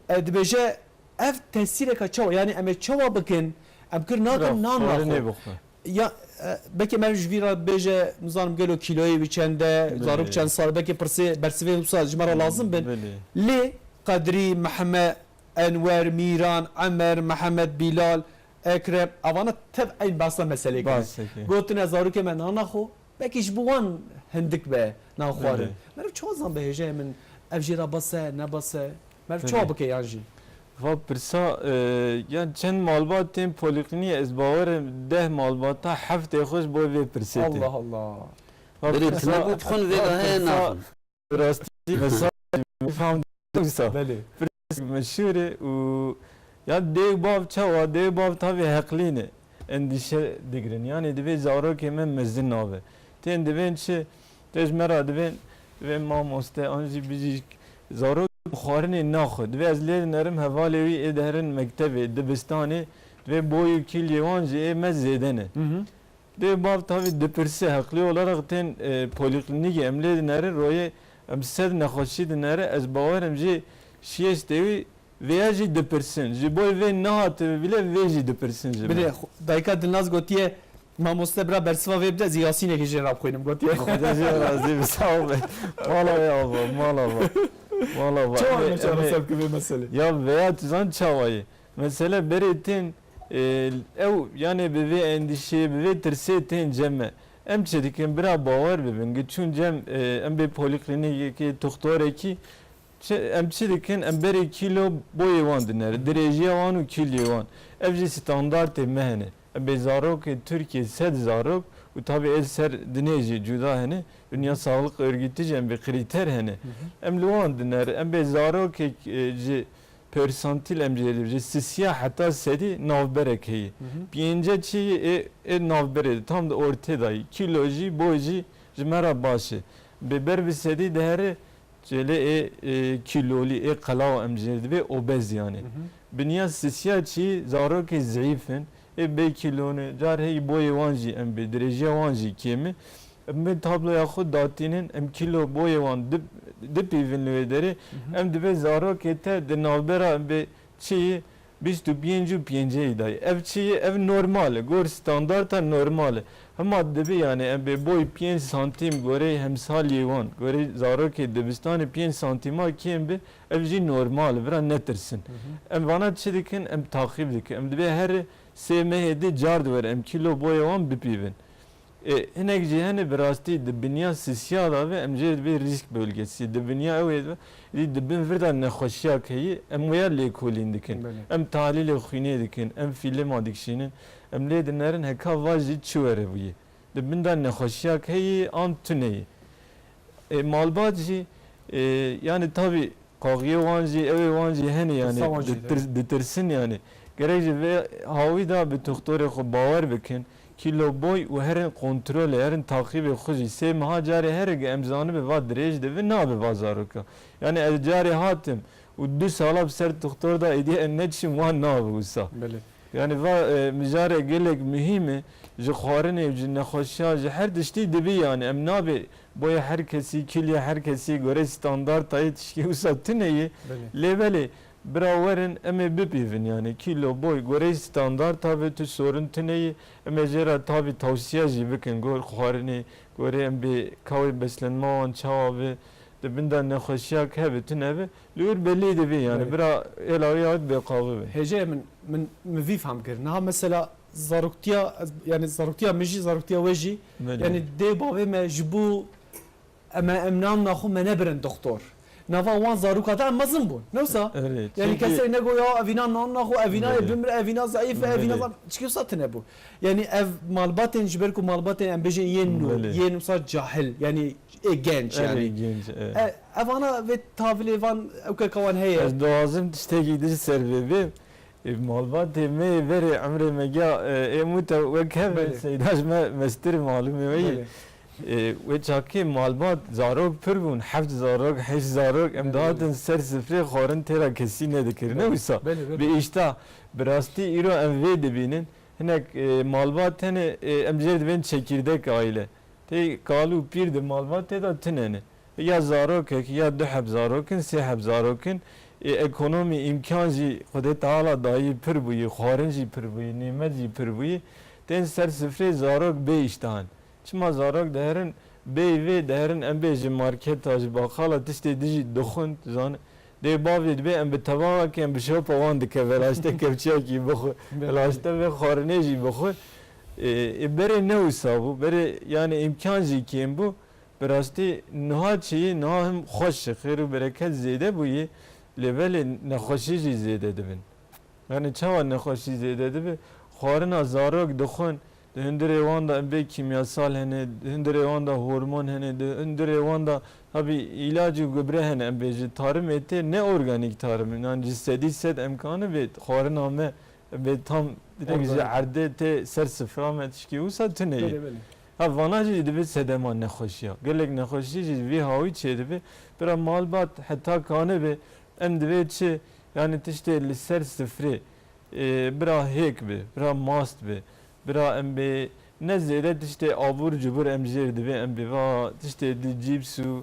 E, dibêje ev tesîreka çawa, yani em ê çawa bikin? Em kir nakin Bira, nan xwarinê naxwe. bixwe. Ya, e, belkî me ji vî re bêje, nizanim gelo kîloyê wî çend e, Belê. zarok çend sal, belkî pirsê, bersivê wisa ji me re lazim bin. Belê. Lê Qedrî, Mehme, Enwer, Mîran, Emer, Mehemed, Bîlal, Ekrem, evana tev eyn behsa meselê kirin. Behsê kir. Gotine zarokê me nan naxo, belkî ji bo wan hindik be nan xwarin. Belê. Meriv çawa zan be hêjayê min, ev jê re bes e, ne bes e? Meriv Belê. çawa bike yan jî? Va pirsa, e, yan çend malbat tên polîklînî, ez bawer im deh malbata heftê xwe ji bo vê pirsê tên. Allah Allah. Va Berê pirsa, tine got xwin vê va gahê pirsa, naxwin. Rastî mesaj fam wisa. Belê. Pirsek meşhûr e û ya dê û bav çawa, dê û bav tavê heqlî ne. Endîşe digirin. Yani divê zarokê me mezin nabe. Tên divên çi? Tê ji me re divên, divê mamoste an jî bijîşk zarok xwarinê naxwe. Divê ez lê dinerim hevalê wî ê diherin mektebê, dibistanê. Divê boy û kîliyê wan jî ê me zêde ne. Hı hı. Dê bav tavî dipirse, heqlî olarak tên, e, polîklînîkê em lê dinerin, royê Em sed nexweşî dinere, ez bawer im jê şiyestê wî vêya jî dipirsin. Ji bo vê nehatibe bile vê jî dipirsin ji me. Bilê, xwe-, dayika Dilnaz gotiye, mamoste bira bersiva vê bide, ez ê Yasînekê jê re bixwînim, gotiye. Xwedê jê razî be, sağ ol. Mala wê ava, mala va. Mala va. Çawa Em ê, em ê çareser bike vê meselê? Ya vêya tu zan çawa ye? Mesele berê tên, e, ew, yani bi vê endîşê, bi vê tirsê tên cem me. Em çi dikin, bira bawer bibin. Gi çûn cem, e, em bê polîklînîkekê, toxtorekî, çi, em çi dikin, em berê kîlo boyê wan dinere. Dirêjiya wan û kîliyê wan. Ev jî standartê me hene. Em bê zarokê Tirkiyê sed zarok û tabi ez ser dinê jî cuda hene. Dünya Sağlık Örgütü jî em bê krîter hene. Em li wan dinere. Em bê zarokek, e, ji Persantîl em jê dibêjin, ji sisiya heta sedî navberek heye. Piyênce çi ye, ê, ê navberê de, tam di ortê de ye. Kîlo jî, boy jî ji me re baş e. Bê ber bi sedî dihere, çêlê ê, ê kîlolî, ê qelaw em jê dibê obez yani. Biniya sisiya çi ye, zarokê zeyîf in, ê bê kîlo ne, car heyî boyê wan jî em bê, dirêjiya wan jî kêm e. Em bê tabloya xwe datînin, em kîlo boyê wan dip-, dipîvin li wê derê. Em dibê zarokê te di navbera em bê çi ye, bîst û pênc û pêncê de ye. Ev çi ye? Ev normal e. Gor standarta normal e. Hema dibe yani em bê boy pênc santîm goreyê hemsaliyê wan, goreyê zarokê dibistanê pênc santîma kêm be, ev jî normal e. Vira netirsin. Em vana çi dikin? Em taqîb dikin. Em dibê her sê mehê di car di were em kîlo boyê wan bipîvin. E, hinek jî hene bi rastî di binya sisiya de ve, em jê dibê risk bölgesi. Di binya ew ê de, dî di bin vir de nexweşiyek heyî, em wêya lêkolîn dikin. Belê. Em tahlîlê xwînê dikin, em fîlma dikişînin, em lê dinerin heka va jî çi were bûyî. Di bin de nexweşiyek heyî an tune yî. E, malbat jî, e, yani tabî Qaxiyê wan jî, ewê wan jî hene yani, Tirsa wan jî de. ditir-, ditirsin yani. Gerek ji vê hawî de bi toxtorê xwe bawer bikin. Kîlo boy û herin kontrolê, herin taqîbê xwe jî. Sê meha carê herige em zanibe va dirêj dibe, nabe va zaroka. Yani ez carê hatim û du sala bi ser toxtor de êdî ez neçim, wan nabe wisa. Belê. Yani va, e, mijare gelek muhîm e. Ji xwarinê, ji nexweşiya, ji her tiştî dibî yani. Em nabê boya her kesî, kiliya her kesî gore standarta yê tişkî wisa tune ye. Belê. Lê belê, bira werin em ê bipîvin yani. Kilo, boy, goreyê standarta ve tu sorin tune ye. Em ê jê re tabî tawsiya jî bikin. Gor xwarinê, gorê em bê kawê beslenma wan çawa be. Di bin de nexweşiyak hebe, tune be. Li wir belî dibe yani. Belê. Bira êla wê ya bêqavi be. Hêjayê min, min, min vî fehm kir. Niha mesela zaroktiya, ez, yani zaroktiya min jî, zaroktiya we jî, Belê. yani dê bavê me ji bo em, em nan naxwe me nebirin doktor. Nava wan zaroka de em mezin bûn. Ne wisa? Evet. Yani Çünkü kesek nego ya evîna nan naxwe, evîna Belê. bimre, evîna zayıf, evîna Belê. zan-, çikî wisa tine bû. Yani ev malbatên ji ber ku malbatên em bêjin yên nû, Belê. yên wisa cahil, yani ê genç Erê yani. genç, evet. E, evana vê tavilê van ew keka wan heye. Ez dixwazim tiştekî din ser vê bê. E, malbatê me yê verê emrê me giya, e, ê mûte wek hev Belê. Seyda ji me mestir malûmê we yê. Belê. E, wê çakê malbat zarok pir bûn, heft zarok, heşt zarok, em Belê, dihatin belê. ser sifrê xwarin têra kesî nedikir. Ne Belê. wisa? Belê, belê. Bi îşta, bi rastî îro em vê dibînin. Hinek, e, malbat hene, e, em jê dibên çekirdek aile. Tê kal û pîr di malbatê de tune ne. Ya zarokek, ya du heb zarokin, sê heb zarokin. E, ekonomî, îmkan jî Xwedê Teala dayî pir bûyî, xwarin jî pir bûyî, nîmet jî pir bûyî. Tên ser sifrê zarok bê îştahan. Çima zarok diherin, bêyî vê diherin, em bê ji marketa, ji baqala tiştê dijî dixwin, tu zanî. Dê bavê dibê em bi tevaxekê em bi şopa wan dikeve, laşte kevçiyekî bixwe, Belê. laşte vê xwarinê jî bixwe. Ê, ê berê ne wisa bû, berê yani îmkan jî kêm bû. Bi rastî niha çi ye, niha him xweş e, xêr û bereket zêde bûye, lê belê nexweşî jî zêde dibin. Yani çawa nexweşî zêde dibe? Xwarina zarok dixwin, di hundirê wan de em bê kîmyasal hene, di hundirê wan de hormon hene, di hundirê wan de tabî îlac û gubre hene, em bê ji tarimê tê ne organîk tarim in. Yani ji sedî sed emkanî bê xwarina me, em bê tam direkt ji Organîk. erdê tê ser sifra me tişkî wisa tune ye. Belê, belê. Ha, vana jî dibe sedema nexweşiya. Gelek nexweşî jî vî hawî çêdibe. Bira malbat heta kanibe, em divê çi? Yani tiştê li ser sifrê, e, bira hêk be, bira mast be, bira em bê ne zêde tiştê abur cubur em jêr divê em bê va tiştê di cîps û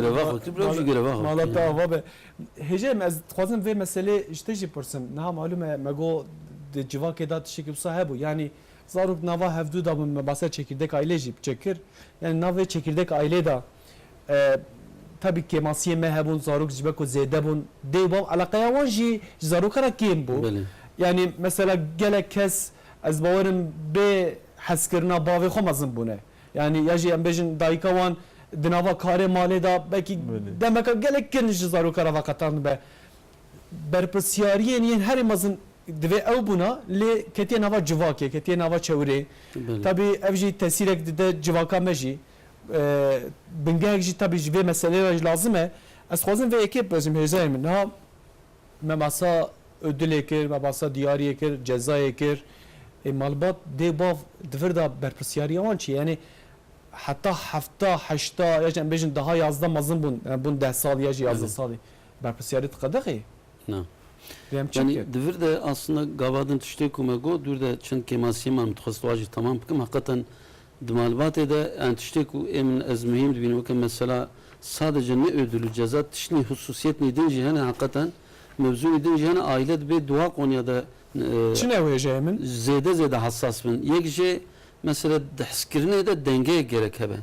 Görev ma-, xwe kir, bira jî mala-, görev xwe mala kir. Te ava be. Hêjê, ez dixwazim vê meselê ji te jî pirsim. Niha malûm e, me got di civakê de tiştekî wisa hebû. Yanî zarok nava hevdû de bûn, me behsa çekirdek aîlê jî çêkir. Yanî navê çekirdek aîlê de, e, tabî kêmasiyê me hebûn, zarok ji ber ku zêde bûn. Dê û bav eleqeya wan jî ji zarokan re kêm bû. Belê. Yanî mesela gelek kes, ez bawerim, bê hezkirina bavê xwe mezin bûne. Yanî ya jî em bêjin dayika wan di nava karê malê de belkî Belê. demeka gelek kin ji zaroka re veqetandin be. Berpirsyariyên yên herî mezin divê ew bûna, lê ketiye nava civakê, ketiye nava çewirê. Belê. Tabî ev jî tesîrek dide civaka me jî. E, bingehek jî tabî ji vê meseleyê re jî lazim e. Ez xwazim vê yekê bibêjim hêjayê min. Niha me behsa ödülê kir, me behsa diyariyê kir, cezayê kir. Ê, malbat dê bav di vir de berpirsyariya wan çi ye? Yanî heta hefta, heşta, ya jî em bêjin daha yazdeh mezin bûn, yani bûn deh sal ya jî yazdeh Belê. salî. Berpirsyarî diqedexê? Na. Vê em çi Yanî bikin? di vir de aslında gava din tiştê ku me got, dûr de çend kêmasiyê man dixwest wa jî temam bikim. Heqeten di malbatê de, yani tiştê ku ê min ez muhîm dibînim, weke mesela sadece ne ödül û ceza, tiştnî hususiyetnî din jî hene, heqeten mevzûnî din jî hene, aîle dibê di wa konuya de, e, Çi ne wêjeyê min? zêde zêde hassas bin. Yek jê mesela di hezkirinê de dengeyek gerek hebe.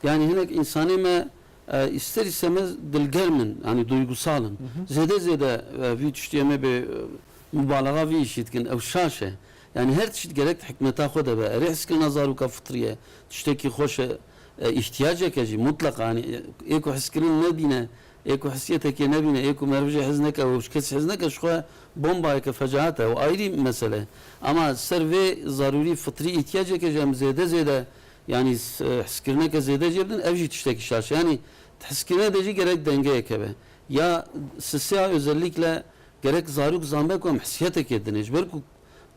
Yani hinek insanê me, e, ister istemez dilgerm in, yani duygusal in. Hı hı. Zêde zêde, e, vî tiştiyê me bê, e, mubalaxa vî îşî dikin, ew şaş e. Yani her tişt gerek di hikmeta xwe de be. Erê hizkirina zaroka fitrî ye. Tiştekî xweş e, e, îhtiyacek e jî, mutleqa. Yani, e, ê ku hizkirin nebîne, ê ku hisiyetekê nebîne, ê ku meriv jê hez neke, û kes hez neke, ji xwe bombayeke fecaat e. Ew ayrî mesele. Ama ser vê zarûrî fitrî îhtiyaceke jî em zêde zêde, yani, s-, e, hizkirineke zêde jê bidin, ev jî tiştekî şaş e. Yani, di hizkirinê de jî gerek dengeyek hebe. Ya sisiya özellikle gerek zarok zanbe ku em hisiyetekê dinê. Ji ber ku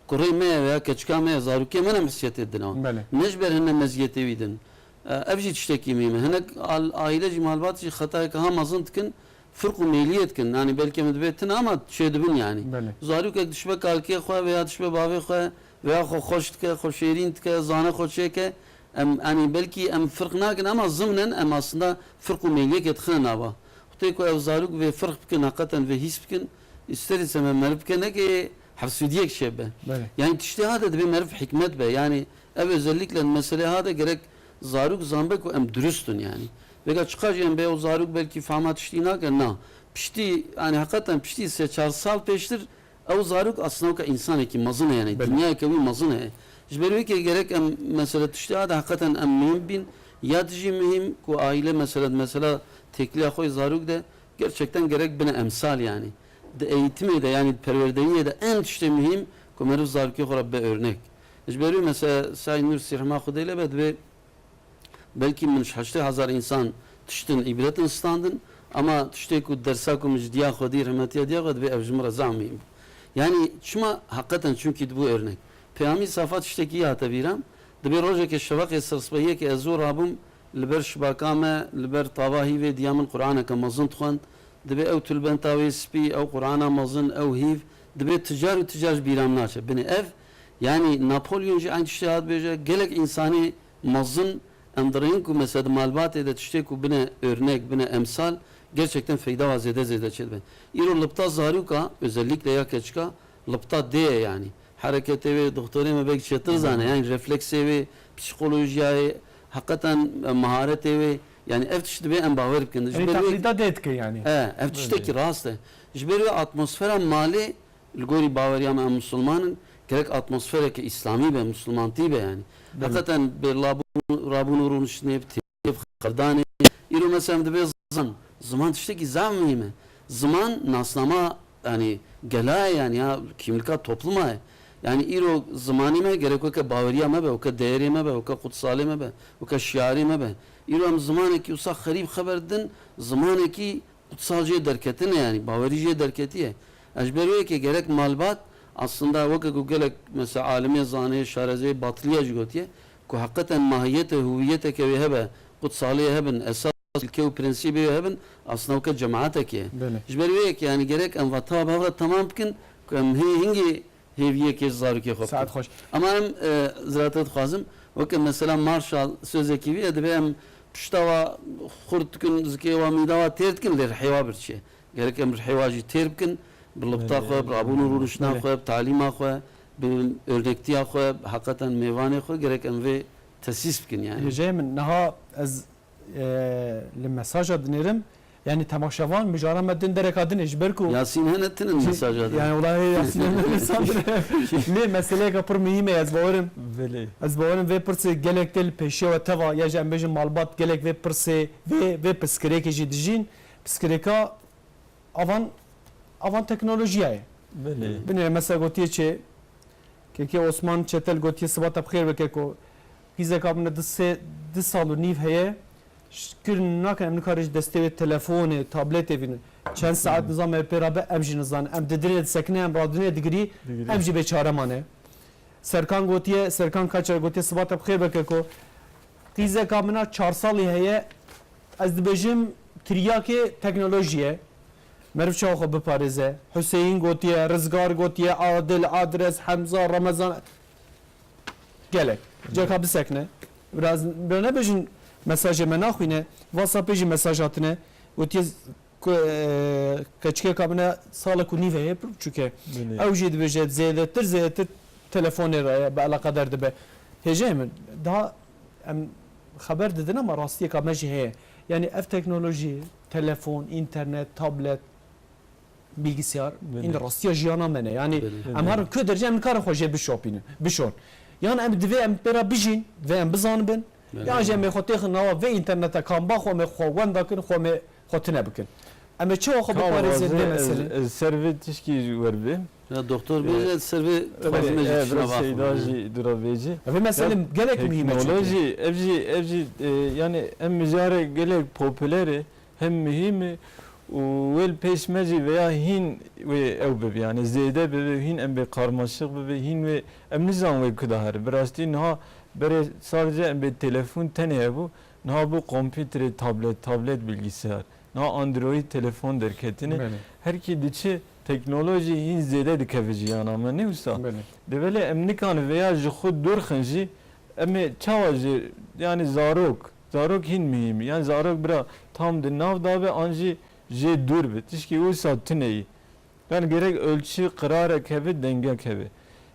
kurê me ye veya keçika me ye, zarokê me ne hesiyetê dine wan. Belê. Ne ji ber hine meziyetê wî din. E, ev jî tiştekî muhîm e. Hinek al-, aîle jî, malbat jî xetayeke ha mezin dikin, firq û mêliyê dikin. Yani belkî em dibê tune ama çêdibin yani. Belê. Zarokek dişibe kalkê xwe veya dişibe bavê xwe veya xwe xweş dike, xwe şêrîn dike, zane xwe çêke. Em, yani belkî em firq nakin ama zimnen em aslında firq û mêliyekê dixine nava. Wextê ku ev zarok vê firq bikin, heqeten vê hîs bikin, îster îstemez meriv bike, neke hevsûdiyek çêbe. Belê. Yani tiştê ha de dibê meriv hikmet be. Yani ev özellikle meselê ha de gerek zarok zanbe ku em durust in yani. Vêga çiqa jî em bê ew zarok belkî fehma tiştî nake, na. Piştî, yani heqeten piştî sê çar sal pêştir ew zarok aslında weke insanekî mezin e yani. Belê. Dinyayeke wî mezin e. Ji ber wê ke gerek em mesela tiştê ha de heqeten em muhîm bîn, ya dijî muhîm ku aîle mesela, mesela têkiliya xwe yê zarok de gerçekten gerek bine emsal yani. Di eğitimê de, yani di perwerdeyiyê de en tiştê muhîm ku meriv zarokê xwe re bibe örnek. Ji ber wê mesela Saîd Nursi, rehma Xwedê lê be, dibê belkî min ji heştê hezar însan tiştin îbretin standin, ama tiştê ku dersa ku min ji diya xwe dî, rehmetiya diya xwe, dibê ev ji min re zehf muhîm bû. Yani çima heqeten? Çunkî dibû örnek. Peyamî safa tiştekî hate bîra, dibê rojekê şeveqê sirsbehiyekê ez zû rabûm, li ber şibaka me, li ber tava hîvê diya min Quraneke mezin dixwend. Dibê ew tulbenta wê spî, ew Qurana mezin, ew hîv, dibê ticar û ticar ji bîra min naçe. Binê ev, yani Napolyon jî eyn tiştê hat bêje, gelek însanê mezin em dirêyin ku mesela di malbatê de tiştê ku bine örnek, bine emsal, gerçekten feyda wa zêde zêde çêdibe. Îro lipta zaroka, özellikle ya keçika, lipta dê ye yani. Hereketê wê, doktorê me belkî çêtir zane, Hı hı. yani refleksê wê, psîkolojiyayê, heqeten, e, maharetê wê, yani ev tişt dibê em bawer bikin. Ji Yani ber wê teqlîda dê dike yani. E, ev tiştekî Belê. rast e. Ji ber wê atmosfera malê, li gorî baweriya me em misilman in, gerek atmosfereke îslamî be, misilmantî be yani. Belê. Heqeten bê labûn, rabûn û rûniştinê bi tê-, bi xerdanê. Îro mesela em dibê ziman. Ziman tiştekî zaf muhîm e. Ziman nasnama, yani, gela ye yani, ya kîmlika topluma ye. Yani îro zimanê me gerek weke baweriya me be, weke değerê me be, weke qutsalê me be, weke şiarê me be. Îro em zimanekî wisa xerîb xeber didin, zimanekî qutsal jê derketine, yani bawerî jê derketiye. Ez ji ber wê yekê gerek malbat, aslında weke ku gelek mesela alimê zanê, şarezê, batiliye jî gotiye, ku heqeten mahiyete, hûwiyeteke wê hebe, qutsaliyê hebin, esas ilke û prensîbê wê hebin, aslında weke cemaetekê ye. Belê. Ji ber wê yekê, yanî gerek em vata bi hev re temam bikin, ku em hê hingê hêviyekê ji zarokê xwe bikin. Saet xweş. Ama em, e, zirate dixwazim, weke mesela Marshall sözekî wî ye, divê em pişta wa xurt dikin, zikê wa mîda wa têr dikin, lê rihê wa birçî ye. Gerek em rihê wa jî têr bikin, bi lubta xwe, bi rabûn û rûniştina xwe, bi talîma xwe, bi örnektiya xwe, heqeten mêvanê xwe, gerek em vê tesîs bikin yani. Hêjayê min, niha ez, e, li mesaja dinêrim, yani temaşevan mijara me din dereka din e, ji ber ku Yasîn hene tinin mesaja din. Yani welahi Yasîn hene insan din. Lê meseleyeka pir muhîm e, ez bawerim. Belê. Ez bawerim vê pirsê gelek tê li pêşiya we teva, ya jî em bêjin malbat gelek vê pirsê, vê, vê pirsgirêkê jî dijîn. Pirsgirêka avan, avan teknolojiya ye. Belê. Binêre mesela gotiye çi? Kekê Osman Çetel gotiye, sibata bi xêr bike, ku qîzeka min e du sê, du sal û nîv heye. Şikir nakin em nikarin ji destê wê telefonê, tabletê vînin. Çend saet nizam me pê re be, em jî nizanin. Em didinê disekine, em radinê digirî, Digirî. Em jî bêçare mane. Serkan gotiye, Serkan Kaçer gotiye, sibata bi xêr bike, ku qîzeka min a çar salî heye, ez dibêjim tiryakê teknolojiyê. Meriv çawa xwe biparêze? Huseyîn gotiye, Rizgar gotiye, Adil, Adres, Hemza, Remezan. Gelek. Ceka bisekine. Biraz, biraz nebêjin mesajê me naxwîne. WhatsAppê jî mesaj hatine. Gotiye, Ku, e, keçikeka min e salek û nîv heye, pir biçûk e. Belê. Ew jî dibêje zêdetir, zêdetir telefonê re ye, bi eleqeder dibe. Hêjayê min, daha em xeber didin ama rastiyeka me jî heye. Yani ev teknolojî, telefon, înternet, tablet, bilgisayar, Belê. Hîn rastiya jiyana me ne. Yani Belê. em Belê. her ku derece em nikarin xwe jê bişopînin, bişon. Yan em divê em pê re bijîn, divê em bizanibin. Belê. Yan jî em ê xwe têxin nava vê înterneta kamba xwe me xwe wenda kin, xwe me xwe tune bikin. Em ê çawa xwe Ka biparêzin vê wazê ez, meselê? ez ser vê tişkî ji wer bê. Ya doktor Ee, bêje ser vê Tabii, dixwazim ez e, jî tiştine biraz Seyda baxim. jî dura vê jî. Ev mesele Ya gelek muhîm e çünkü. teknolojî, ev jî, ev jî, e, yani em mijarê gelek popüler e, hem muhîm e û wê li pêş me jî veya hîn wê ew bibe, yani zêde bibe, hîn em bê karmaşik bibe, hîn wê em nizan wê ku de here. Bi rastî niha berê sadece em bê telefon tenê hebû, niha bû kompîterê, tablet, tablet bilgisayar. Niha Android telefon derketine. Belê. Her kî diçe teknolojî hîn zêde dikeve jiyana me, ne wisa? Belê. Develê em nikan veya ji xwe dûr xin jî, em ê çawa ji, yani zarok, zarok hîn muhîm e. Yani zarok bira tam di nav da be, an jî jê dûr be. Tişkî wisa tune ye. Yani gerek ölçü qirarek hebe, dengek hebe.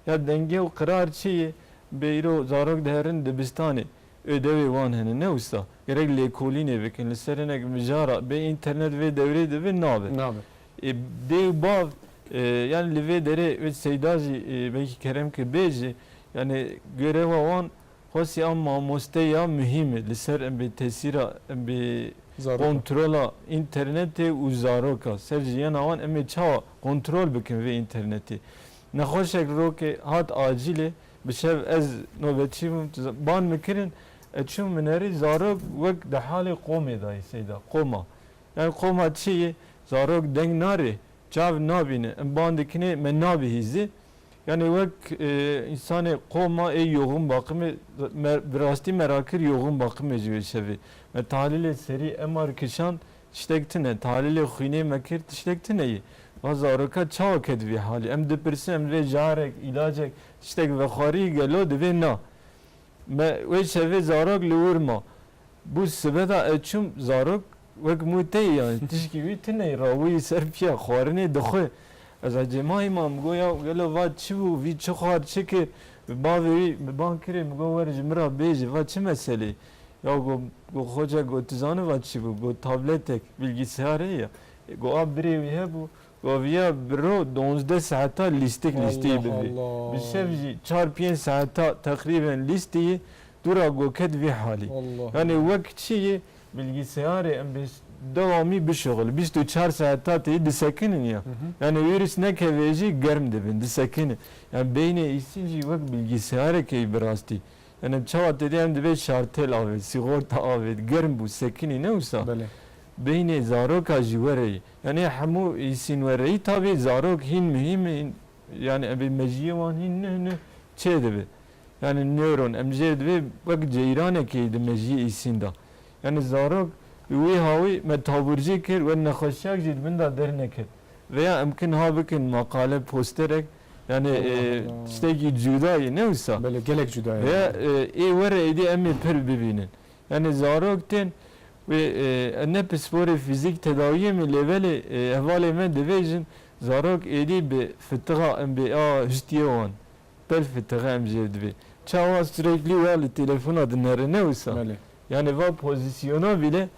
Ya denge û qirar çi ye? Bê îro zarok diherin dibistanê. Ödevê wan hene, ne wisa? Gerek lêkolînê bikin. Li ser hinek mijara bê înternet vê dewrê de be nabe. Nabe. E, dê û bav, e, yani li vê derê wê Seyda jî, e, belkî kerem kir bêje, yani görewa wan xwesî a mamosteya muhîm e. Li ser em bê tesîra, em bê Zaroka. kontrola înternetê û zaroka. Ser jiyana wan em ê çawa kontrol bikin vê înternetê? Nexweşek rokê hat acîlê, bi şev ez nobetçî bûm, tu za-, ban min kirin, ez çûm minerî, zarok wek di halê qomê de ye, Seyda, qoma. Yani qoma çi ye? Zarok deng nare, çav nabîne, em ban dikinê me nabihîzî. Yani wek, e, însanê qoma ê yoxûn baqimê, me, bi rastî me rakir yoxûn baqimê ji wê şevê. Me tahlîlê serî M R kişand, tiştek tune. Tahlîlê xwînê me kir, tiştek tune yî. Va zaroka çawa ket vî halî? Em dipirsin, em divê jarek, îlacek, tiştek vexwarî gelo, divê na. Me wê şevê zarok li wir ma. Bû sibe de ez çûm, zarok wek mû tê, yani tişkî wî tune, rawiyî ser piya, xwarinê dixwe. Ez ecêmayî ma, min got, ya gelo va çi bû, vî çi xwar çi kir? Bi bavê wî, bi ban kirê, min got, were ji min re bêje, va çi meselê? Ya got, got, xoca, got, tu zanî va çi bû? Got, tabletek, bilgisayarê ya. E, got, a birê wî hebû, got, viya bi ro duwazdeh saeta lîstik lîstî Allah bibî. Allah. Bi şev jî çar pênc saeta teqrîben lîstî dûra got ket vî halî. Allah Yani Allah. wek çi yê bilgisayarê em bi dewamî bişuxil, bîst û çar saeta tê disekinin ya. Hı hı. Yani wîrus nekeve jî germ dibin, disekinin. Yani beynê îsîn jî wek bilgisayarekê bi rastî. Yani çawa tê de em divê şartel avêt, sîxorta avêt, germ bû, sekinî, ne wisa? Belê. Beynê zaroka jî were yî. Yani hemû îsîn were yî, tabî zarok hîn muhîm in, yani em bê mejiyê wan hîn nuh nuh çê dibe. Yani newron, em jê divê wek ceyranekê di mejiyê îsîn de. Yani zarok wî hawî me taburcî kir, we nexweşiyek jî di min de dernekir. Veya em kin ha bikin maqale, posterek, yani, Allah e, Allah. Tiştekî cuda ye, ne wisa? Belê, gelek cuda ye. Veya, e, ê were êdî em ê pir bibînin. Yani zarok tên wê, e, ne pisporê fîzîk tedawiyê min lê belê, e, hevalê me dibêjin, zarok êdî bi fitixa em bê a hiştiyê wan. Belfî texe em jê divê. Çawa sürekli wa li telefona dinere, ne wisa? Belê. Yani va pozisyona bile,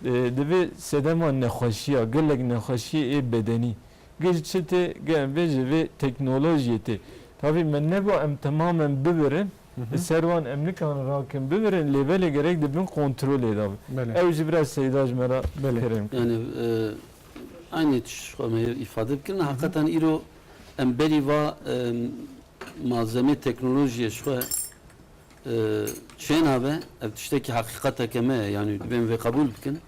e, divê sedema nexweşiya, gelek nexweşiyê ê bedenî. Giş çi tê, ge em bêje vê teknolojiyê tê. Tabii me nebo em temamen bibirin, Hı hı. Li ser wan em nikarin rakin bibirin, lê belê gerek di bin kontrolê de be. Belê. Ew jî biraz Seyda ji me re Belê. kerem kir. Yani, e, aynı tişt xwe me îfade bikin. Hı hı. Hakikaten îro em berî va, e, malzemê teknolojiyê ji xwe, e, çênabe, ev tiştekî heqîqeteke me ye, yani divê em vê qebûl bikin.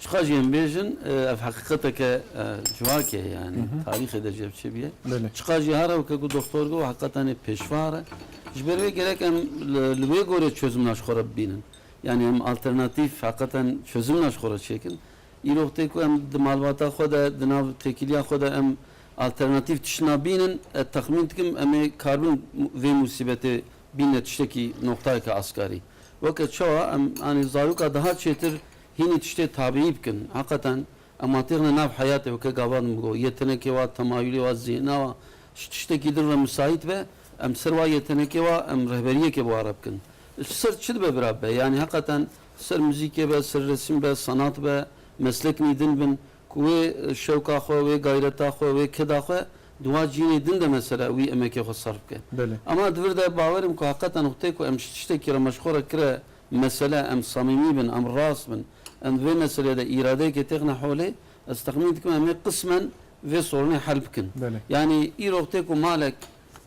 Çiqa jî em bêjin, e, ev heqîqeteke, e, civakê ye, yani Hı hı. tarîxê de jî ev çêbûye. Belê. Çiqa jî hare weke ku doktor got, heqîqeten ê pêşva re. Ji ber wê gerek em li, li wê gorê çözümna ji xwe re bibînin. Yani em alternatîf heqîqeten çözümna ji xwe re çêkin. Îro wextê ku em di malbata xwe de, di nav têkiliya xwe de em alternatîf tişt nabînin, e, texmîn dikim em ê karibin vê musîbetê bîne tiştekî noqtayeke askarî. Weke çawa em, anî zaroka daha çêtir hînî tiştê tabiî bikin. Heqeten em hatêxine nav heyatê weke gava din bigo. Yetenekê wa, temayulê wa, zihna wa, ji tiştekî din re misayît be, em ser wa yetenekê wa, em rehberiyekê bi wa re bikin. Ji ser çi dibe bira be? Yanî heqeten ser muzîkê be, ser resim be, sanat be, meslek nî din bin, ku wê şewka xwe, wê gayreta xwe, wê keda xwe di wa cînê din de mesela wî emekê xwe sarf bike. Belê. Ama di vir de bawerim ku heqeten wextê ku em ji tiştekî re me ji xwe re kire mesele, em samîmî bin, em rast bin, em di vê meselê de îradeyekê têxine holê, ez texmîn dikim em ê qismen vê sorunê hel bikin. Belê. Yanî îro wextê ku malek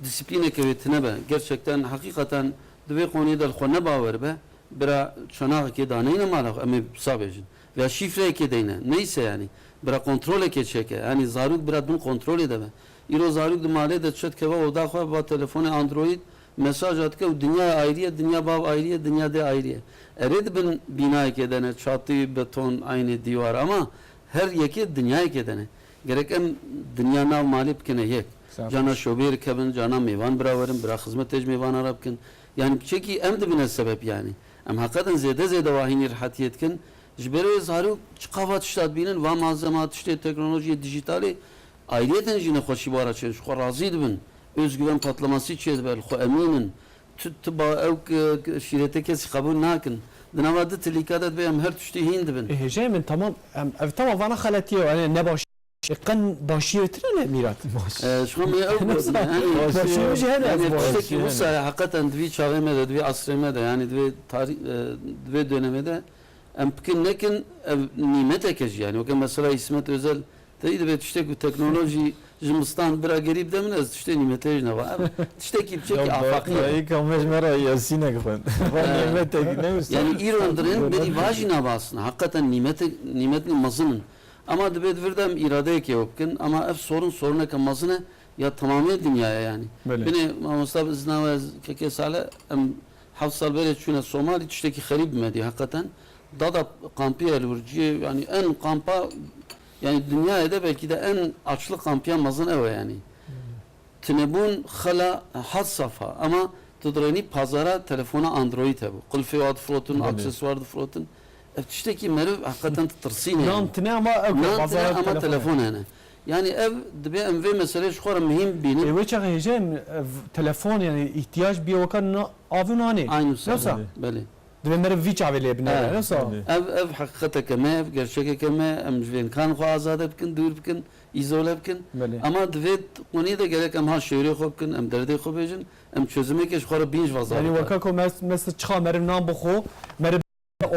disiplîneke wê tune be, gerçekten heqîqeten di vê qoniyê de li xwe nebawer be, bira çanaxekê daneyne mala xwe, em ê wisa bêjin. Veya şîfreyekê deyne. Neyse yani. Bira kontrolekê çêke. Yani zarok bira bin kontrolê de be. Îro zarok di malê de çi dikeve oda xwe, va telefonê Android, mesaja dike û dinyaya ayrî ye, dinya bav ayrî ye, dinya dê ayrî ye. Erê di bin bînayekê de ne, çatî, beton, eynê dîwar ama her yekê dinyayekê de ne. Gerek em dinya nav malê bikine yek. Sax. Cana şobê re kevin, cana mêvan bira werin, bira xizmetê ji mêvana re bikin. Yani çekî em dibine sebep yani. Em heqeten zêde zêde wahînî rehetiyê dikin. Ji ber wê zarok çiqa va tişta dibînin, va malzema, tiştê teknolojiyê, dijîtalê, ayriyeten jî nexweşî bara çêdibin. Ji xwe razî dibin. Özgüven patlaması çêdibe, li xwe emîn in. Tu, tu ba ew k-, k-, şîretê kesî qebûl nakin. Di nava du tilîka de divê em her tiştî hîn dibin. Ê, hêjayê min, tamam, em, ev tamam vana xeletiye, yani ne baş, ê, qen başiyê tune ne Mîrat? Baş. E, ji xwe me ew Nasıl? gotin, yani, Başiyê jî hene yani, ez tiştekî baş. wisa ye, heqeten di vî çaxê me de, di vî asrê me de, yani, di vê tarî-, e, di vê dönemê de, em bikin nekin, ev nîmeteke jî, yani, weke mesela İsmet Özel, Teyî dibe tiştek û teknolojî ji mistan bira gerî bide min, ez tiştê nîmeteyê ji nava. Ev tiştekî biçekî afaqî ye. Dayika me ji me re Yasînek xwend. Va He. nîmetek ne wisa. Yani îro em dirin berî va jî nabasine. Heqeten nîmetek, nîmetnî mezin in. Ama dibe di vir de em îradeyekê ew bikin. Ama ev sorun soruneke mezin e ya temamê dinyaya yani. Belê. Binê mamosta bi izna we ez kekê Salih em heft sal berê çûne Somalî tiştekî xerîb me dî heqeten. Dada kampî ye li wir cihê, yani en kampa, yani dinyayê de belkî de en açlı kampiya mezin ew e yani. Hmm. Tinebûn xela had safa, ama tu dirênî pazara telefona Android hebû. Qulfê wa difirotin, Belê. aksesuar difirotin. Ev tiştekî meriv heqeten ditirsîne yani. Nan tine ama ew Nan tine bazara ama telefon telefon hene. Yani ev dibe em vê meselê ji xwe re muhîm bînin. Ê, wê çaxê hêjayê min, ev telefon yani ihtiyac bîye weka na-, av û nanê. Aynı Yoksa? Belê. Belê. Divê meriv vî çavê lê binêre, Evet. ne wisa? Evet. Ev, ev heqîqeteke me, ev gerçekeke me, em ji vê imkan xwe azade bikin, dûr bikin, îzole bikin. Belê. Ama di vê qonî de gerek em ha şêrê xwe bikin, em derdê xwe bêjin, em çözümekê ji xwe re bîn ji vazar Yani bike. weka ku mes-, mesela çiqa meriv nan bixwe, meriv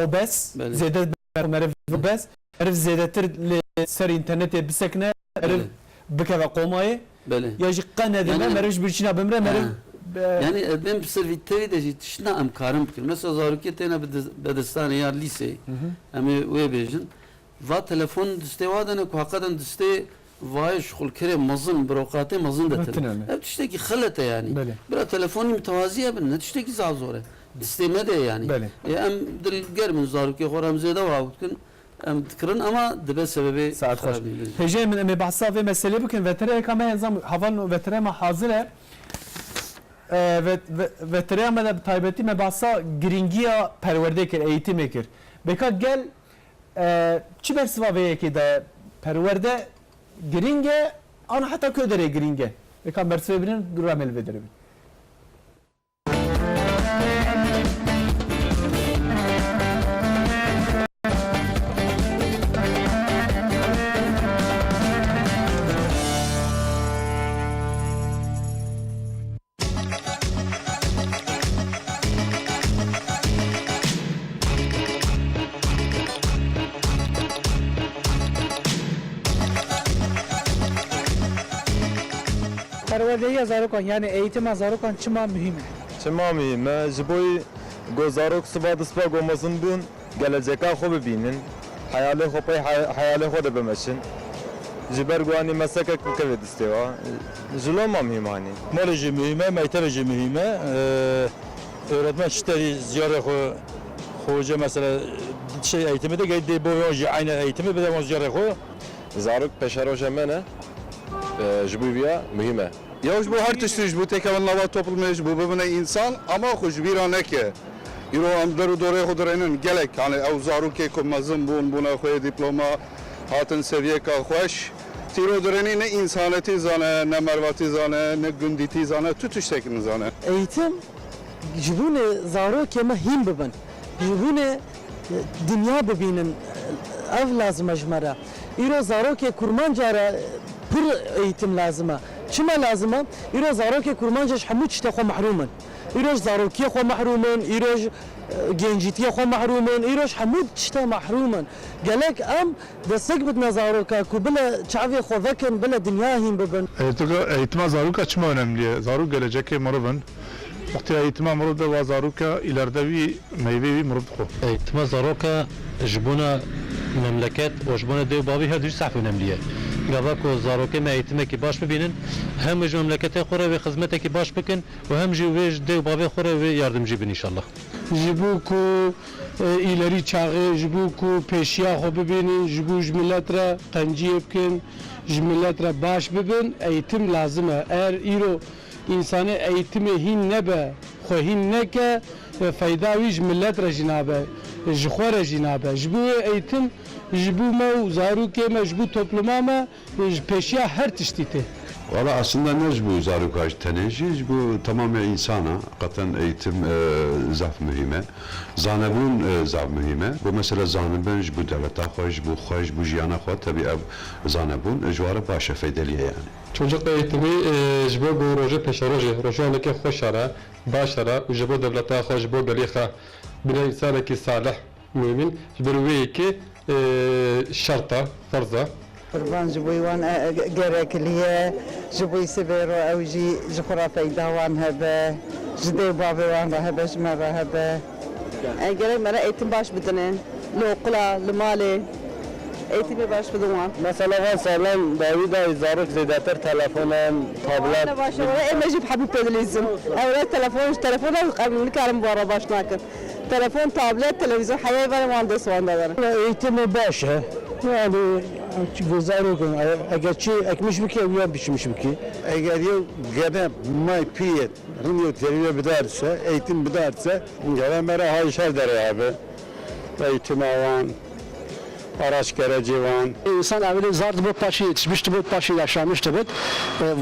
obez, Belê. zêde meriv obez, meriv zêdetir li ser internetê bisekine, meriv Belê. bikeve qomayê, Belê. ya jî qe nedime, Yani meriv ji birçîna bimre, meriv Ha. be- Yani, e, em bi ser vî tevî de jî tiştna em karin bikin. Mesela zarokê têne bi diz-, bedistanê ya lîseyê. Hı hı. Em ê wê bêjin. Va telefon distê wa de ne ku heqeten distê vayê şixulkirê mezin, birokratê mezin de tine. Ev tiştekî xelet e yanî. Belê. Bira telefonî mitewazî hebin, ne tiştekî zaf zor e. Distê me de ye yanî. Belê. E, em dil germ in zarokê xwe re em zêde wa bikin. Em dikirin ama dibe sebebê Saet xweş. Xerabî. Hêjayê min, em ê behsa vê meselê bikin. Vetereyeka me, ez zam heval vetere me hazir e. E, vet-, ve-, vetereya me de bi taybetî me behsa girîngiya perwerdê kir, eğitimê kir. Bêka gel, e, çi bersiva vê yekê de perwerde girîng e, an heta ku derê girîng e? Bêka bersivê binin, dûra me li vê derê bin. Perwerdehiya zarokan, yanî eğitima zarokan çima muhîm e? Çima muhîm e? Ji bo ku zarok siba disiba ku mezin bûn, geleceka xwe bibînin, heyalê xwe pey he-, heyalê xwe de bimeşin. Ji ber ku anî meslekek bikeve distê wa, ji loma muhîm anî. Malê jî muhîm e, mektebe jî muhîm e. Ee, öğretmen çi terî ziyarê xwe, xoce mesela şey eğitimi de gel dê bo wan jî aynı eğitimi bide wan ziyarê xwe. Zarok peşeroja me ne, e, ji bo viya muhîm e. Ya ji bo her tiştî, ji bo têkevin nava toplumê, ji bo bibine însan, ama xwe ji bîra neke. Îro em der û dorê xwe dirênin gelek, hani ew zarokê ku mezin bûn, bûne xwê diploma, hatin seviyeka xweş. Tîro dirênî ne însanetî zane, ne mervatî zane, ne gundîtî zane, tu tiştekî nizane. Eğitim ji bûnê zarokê me hîn bibin. Ji bûnê, e, dinya bibînin, ev lazim e ji me re. Îro zarokê kurmanca re pir eğitim lazim e. Çima lazim e? Îro zarokê kurmanca ji hemû tiştê xwe mehrûm in. Îro ji zarokiyê xwe mehrûm in, îro ji, e, gencîtiyê xwe mehrûm in, îro ji hemû tişta mehrûm in. Gelek em destek bidine zaroka ku bile çavê xwe vekin, bile dinya hîn bibin. Eğitim-, eğitima zaroka çima önemli ye? Zarok gelecekê mirov in. Wextê eğitima mirov de wa zaroka îlerde wî meyvê wî mirov dixwe. Eğitima zaroka ji bona memleket û ji bona dê û bavî her du jî zehf önemli ye. Gava ku zarokê me eğitimekî baş bibînin, hem ji memleketê xwe re wê xizmetekî baş bikin û hem jî wê ji dê û bavê xwe re wê yardimcî bin înşallah. Ji bo ku, e, îlerî çaxê, ji bo ku pêşiya xwe bibînin, ji bo ji milet re qenciyê bikin, ji milet re baş bibin, eğitim lazim e. Eğer îro însanê eğitimê hîn nebe, xwe hîn neke, e, feyda wî ji milet re jî nabe, ji xwe re jî nabe. Ji bo wê eğitim, ji bo me û zarokê me, ji bo topluma me, Ji pêşiya her tiştî tê. Wala aslında ne ji bo zaroka ji tenê jî, ji bo temamê însana qeten eğitim, e, zaf muhîm e. Zanebûn, e, zaf muhîm e. Bo mesela zanibin ji bo dewleta xwe, ji bo xwe, ji bo jiyana xwe, tebî ev zanebûn, e, ji ware baş e, feydelî ye yani. Çocuk eğitimi, e, ji bo ku rojê pêşerojê, rojaneke xweş re, baş re û ji bo dewleta xwe, ji bo gelê xwe bine însanekî salih. Muhîm in, ji ber wê yekê, e, şert e, ferz e. Qurban ji bo wan, e, e, gerekli ye, ji bo sibê ro ew jî ji xwe re feyda wan hebe, ji dê û bavê wan re hebe, ji me re hebe. E, gerek me re eğitim baş bidine. Li oqula, li malê eğitimê baş bidin wan. Mesela van salan dawî dayî zarok zêdetir telefonan, tablet. Ne baş e, were, em jî bi hebû pêdilîzim. Ew re telefon, telefon em nikarin bi wan re baş nakin. Telefon, tablet, televîzyon heyayê ve wan dest wan de verin. Eğitimi baş e. Yani, zarokên, eger çi ekmiş bike, ew ya biçmiş bike. Eger yew gene may piyê, rind yew terbiye bidarse, eğitim bidarse, gene me re hay şer derê abi. Eğitim awan, araç gerecê wan. Însan evlî zar dibû, paşî yetişmiş dibû, paşî yaşamiş dibû. E,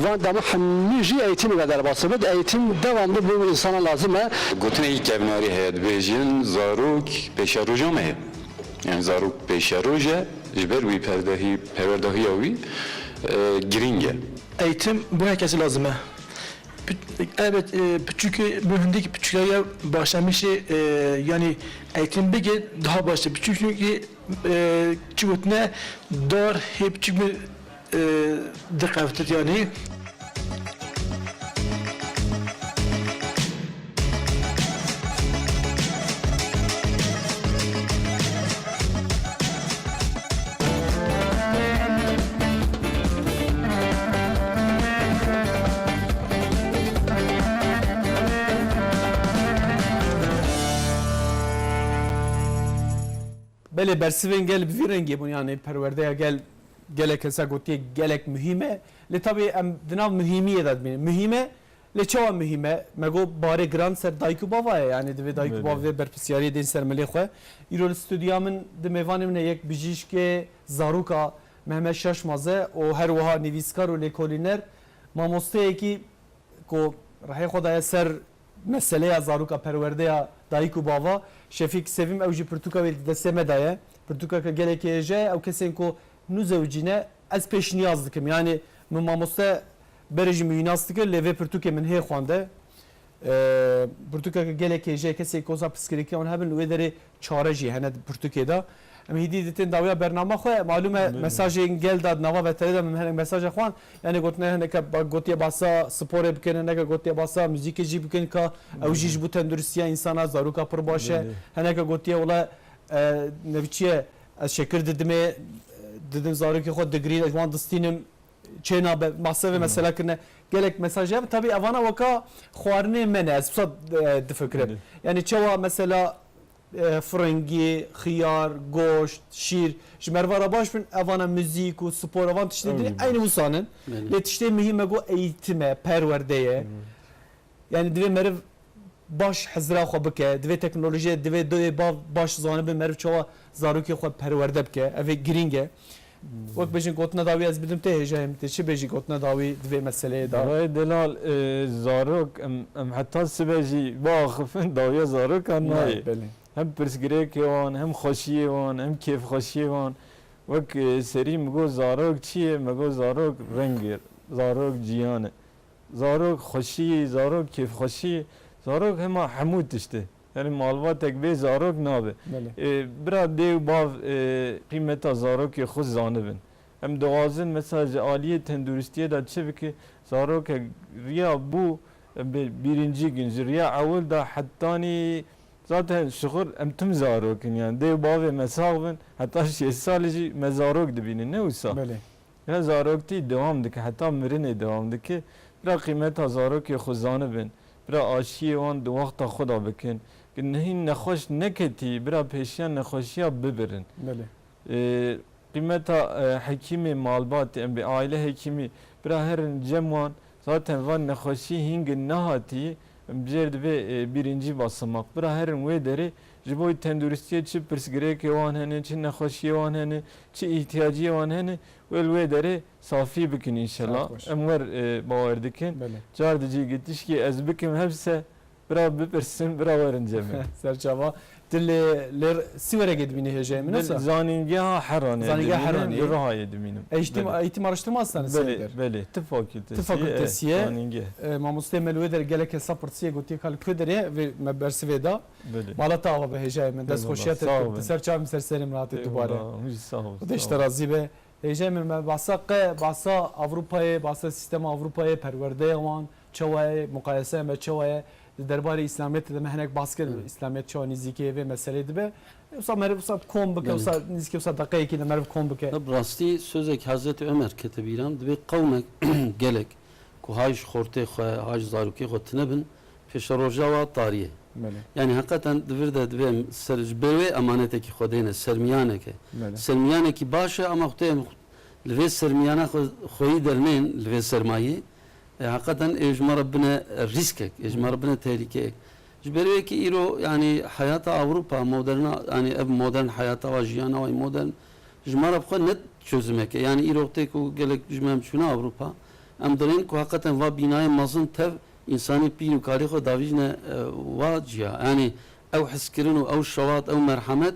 van dema hemî jî eğitimê ve derbas dibû. Eğitim devamlı bu insana lazim e. Gotinekî kevnarî heye, dibêjin, zarok pêşeroja me ye. Yani zarok pêşeroj e, ji ber wî perdehî, perwerdehiya wî, e, girîng e. Eğitim bu herkese lazim e. Pi-, elbet, e, piçûkê, bi hindek piçûkê ya başlamışê, e, yani eğitim bigê daha baş e. Piçûkê, e, çi gotine dar hê piçûk bi, e, diqevitit yani. Belê, bersivên gel bi vî rengê bûn, yanî perwerdeya gel gelek kesa gotiye gelek muhîm e. Lê tabî em di nav muhîmiyê de dimînin. Muhîm e, lê çawa muhîm e? Me got barê giran ser dayik û bava ye. Yanî divê dayik û Belê. bav vê berpirsiyariyê dên ser milê xwe. Îro li stûdiya min di mêvanê min e yek bijîşkê zaroka Mehmet Şaşmaz e û her wiha nivîskar û lêkolîner, mamosteyekî ku rihê xwe daye ser meseleya zaroka, perwerdeya dayik û bava. Şefîk Sevîm, ew jî pirtûka wê di destê me de ye. Pirtûkeke gelekî hêja ye. Ew kesên ku nû zewicîne, ez pêşniyaz dikim. Yanî min mamoste berê jî min wî nas dikir, lê vê pirtûkê min hê xwende. Ee, pirtûkeke gelekî hêja ye, kesên ku wisa pirsgirêkiya wan hebin, li wê derê çare jî hene di pirtûkê de. Em hêdî ditin dawiya bernama xwe. Malûm e, Belê. mesajên gel da di nava veterê de min hinek mesaja xwan. Yanî gotine hineke ba-, gotiye basa sporê bikin, hineke gotiye basa muzîkê jî bikin ka ew jî Belê. ji bo tenduristiya însana, zaroka pir baş e. Belê. Hineke gotiye wele, e, ne biçiye, ez şekir didimê, didim zarokê xwe digirîn, ez wan distînim, çê nabe, masevê Hı. mesela kirine. Gelek mesaj hebe. Tabî evana weka xwarinê me ne, ez wisa, e, difikirim. Belê. Yanî çawa mesela, e, firingî, xiyar, goşt, şîr, ji merva re baş bin, evana muzîk û spor, evan tiştê Ew din jî eynî baş. wisa nin. Belê. Lê tiştê muhîm me got eğitim e, perwerde ye. Hı. Yanî divê meriv baş hizira xwe bike, divê teknolojiyê, divê doyê bav baş zanibe meriv çawa zarokê xwe perwerde bike. Ev ê girîng e. Hmm. Wek bêjin gotina dawî ez bidim tê hêjayê min, tê çi bêjî gotina dawî di vê meseleyê de? Birayê delal, e, zarok, em, em heta sibe jî biaxifin dawiya zarokan nayê. Nayê, belê. Hem pirsgirêkê wan, hem xweşiyê wan, hem kêfxweşiyê wan. Wek, e, serî min got zarok çi ye? Me got zarok reng e, zarok ciyan e. Zarok xweşî, zarok kêfxweşî, zarok hema hemû tişt e. Yanî malbatek bê zarok nabe. Belê. Ê, bira dê û bav, ê, qîmeta zarokê xwe zanibin. Em dixwazin mesela ji aliyê tenduristiyê de çi bike, zarokek riya bû, em bê bîrincî gin, ji riya ewil de hetanî zaten şixul em tim zarok in, yanî dê û bavê me sax bin, heta şêst salî jî me zarok dibînin, ne wisa? Belê. Ya zaroktî dewam dike, heta mirinê dewam dike. Bira qîmeta zarokê xwe zanibin. Bira aşiyê wan di wexta xwe de bikin. Ki nehîn nexweş neketî, bira pêşiya nexweşiya bibirin. Belê. Ee, qîmeta, e, hekîmê malbatê, em bê aile hekîmî, bira herin cem wan, zaten van nexweşî hîngin nehatî, em bijêr divê, e, birincî basamak. Bira herin wê derê, ji bo tenduristiyê çi pirsgirêkê wan hene, çi nexweşiyê wan hene, çi îhtiyaciyê wan hene, wê li wê derê safî bikin înşellah. Sax baş. Em wer, e, bawer dikin. Belê. Car di cî gitişkî ez bikim hepse, bira bipirsin, bira werin cem min. Serçava. Tu lê, lê Siwerekê dimînî hêjayê min, Bil-, nasıl? Zanîngeha Heranê Zanîngeha dimînim, Heranê. li Rihayê dimînim. Eğitim, Belê. eğitim araştırma hastanesi Belê, midir? belê. Tıp fakültesi, Tıp fakültesi, e, ye. Zanîngeh. E, mamostê me li wê derê gelek hesab pirsiye gotiye ka li ku derê vê me bersivê da. Belê. Mala te ava be hêjayê min. Dest Eyvallah, xweşiya te sağ dikir. ol. Di ser çavê min ser serê min hatî dubare. Eyvallah, hûn jî sağ ol, Xwedê sağ ji te ol. razî be. Hêjayê min, me bahsa qe, bahsa Avrupayê, bahsa sîstema Avrupayê, perwerdeya wan çawa ye, muqayeseya me çawa ye, di derbarê Îslamiyetê de me hinek bahs kir, Hı. Îslamiyet çawa nîzîkê vê meseleyê dibe. Wisa meriv wisa kom bike, Belê. wisa nîzîkê wisa deqeyekî de meriv kom bike. Bi rastî sözek Hezretî Ömer kete bîran, dibê qewmek gelek ku hay ji xortê xwe, hay ji zarokê xwe tune bin, pêşeroja wa tarî ye. Belê. Yanî heqeten di vir de divê em ser, ji ber wê emanetekî Xwedê ne, sermiyaneke. Belê. Sermiyanekî baş e, ama xwedê em li vê sermiyana xwe, xweyî dernên, li vê sermayê, e, heqeten ê ji me re bine rîskek, ê ji me re bine tehlîkeyek. Ji ber wê kî îro, yanî heyata Ewropa moderna, yanî ev modern heyata wa jiyana wa modern, ji me re bi xwe ne çözümeke. Yanî îro wextê ku gelek ji me em çûne Ewropa, em dirên ku heqeten va bînayên mezin tev însanê pîl û kalê xwe davîjne, e, wa ciya. Yanî ew hiskirin û ew şewat, ew merhemet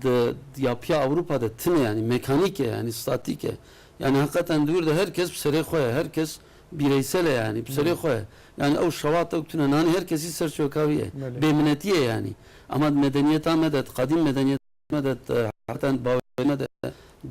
di, di yapîya Ewropa de tune, yanî mekanîk e, yanî statîk e. Yanî heqeten di wir de her kes bi serê xwe ye, her kes bîreysel e, yanî bi serê Belê. xwe ye. Yanî ew şewat, ew tune nanî her kesî ser çokavî ye. Belê. Bêminetî ye yanî. Ama di medeniyeta me de, di qedîm medeniyeta me de, di heqeten bawerê me de,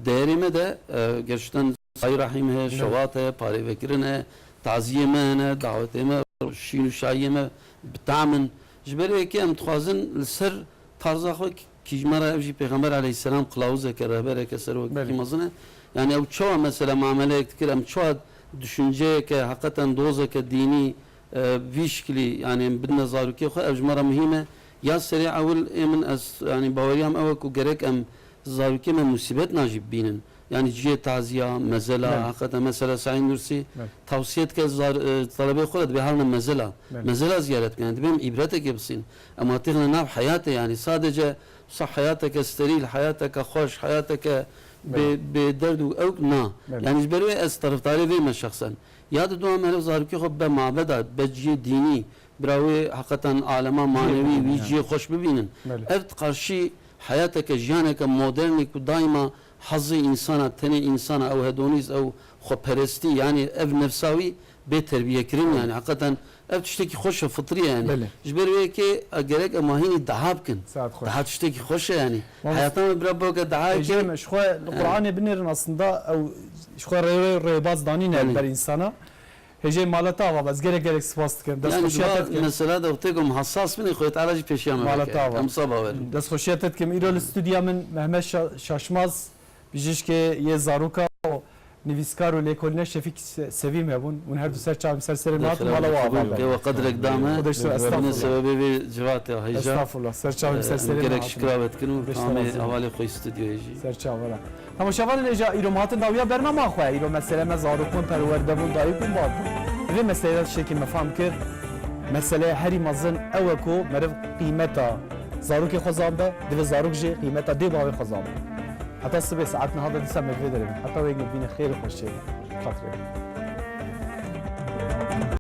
değerê me de, e, gerçekten Sayî Rahîm heye, Belê. şewat heye, parêvekirin heye, taziyê me hene, dawetê me, şîn û şahiyê me bi tam in. Ji ber wê yekê em dixwazin li ser tarza xwe ki, ki ji me re ev jî Pêxember aleyhisselam qilawizeke, rehbereke, serokekî Belê. mezin e. Yani ew çawa mesela muameleyek dikir, em çawa düşünceyeke, heqeten dozeke dînî, e, vî şikilî, yani em bidine zarokê xwe, ev ji me re muhîm e. Ya serê ewil ê min ez, yani baweriya min ew e ku gerek em zarokê me musîbet na jî bibînin. Yanî cihê taziya, mezela, Belê. heqîqeten mesela Seîd Nûrsî Belê. tawsiye dike zar-, e, talebê xwe re dibê halne mezela. Belê. Mezela ziyaret bikin. Yani dibê em îbretekê bisîn. Em hatîxne nav heyatê yani. Sadece wisa heyateke sterîl, heyateke xweş, heyateke bê, Belê. bê derd û ewk na. Belê. Yani ji ber wê ez taraftarê vê me şexsen. Ya di dua meriv zarokê xwe be mabeda, be cihê dînî, bira wê heqetan alema manewî, Cihê dînî, wî ha. cihê xweş bibînin. Belê. Ev di qarşî heyateke, jiyaneke modernê ku daîma hazê însana, tenê însana, ew hedonîst, ew xweperestî, yani ev nefsa wî bê terbiyekirin, Belê. yani heqetan ev tiştekî xweş e, fitrî ye yani. Belê. Ji ber wê yekê, e, gerek em hînî daha bikin. Saet xweş. Daha tiştekî xweş e yani. Mamoste- Heyata me bira boke daha Hêjê yekê. me, ji xwe li He. Qur'anê binêrin aslında ew ji xwe rê-, rê-, rêbaz danîne Belê. ber însana. Hêjê mala te ava be, ez gelek gelek spas dikim. Dest Yani xweşiya te dikim. Mesela de wextê ku em hassas bin, Xwedê Teala jî pêşiya me Mala veke. te ava. Em wisa bawer in. Dest xweşiya te dikim. Îro li studya min Mehmet Şa-, Şaşmaz, bijîşkê yê zaroka û nivîskar û lêkolîne Şefîk Se-, Sevîm hebûn. Hûn her du ser çavim ser serê me hatin, mala we ava be. Ke we qedrek da me. Xwedê ji te, estağfurullah. Sebebê vê civatê hêja. Estağfurullah. Ser çavim ser serê me hatin. Gerek şikira ve dikin û Xwedê ji te razî be. Hevalê xwe studyoyê jî. Ser çavan e. Temaşevanên hêja, îro me hatin dawiya bernama xwe. Îro meselê me zarok bûn, perwerde bûn, dayik bûn, bab bûn. Di vê meselê de tiştekî me fam kir. Meseleya herî mezin ew e ku meriv qîmeta zarokê xwe zan be, divê zarok jî qîmeta dê bavê xwe zan be. Heta sibê saet nehada dîsa me divê derê bin. Heta wê yek me bîne xêr û xweşiyê. Xatirê.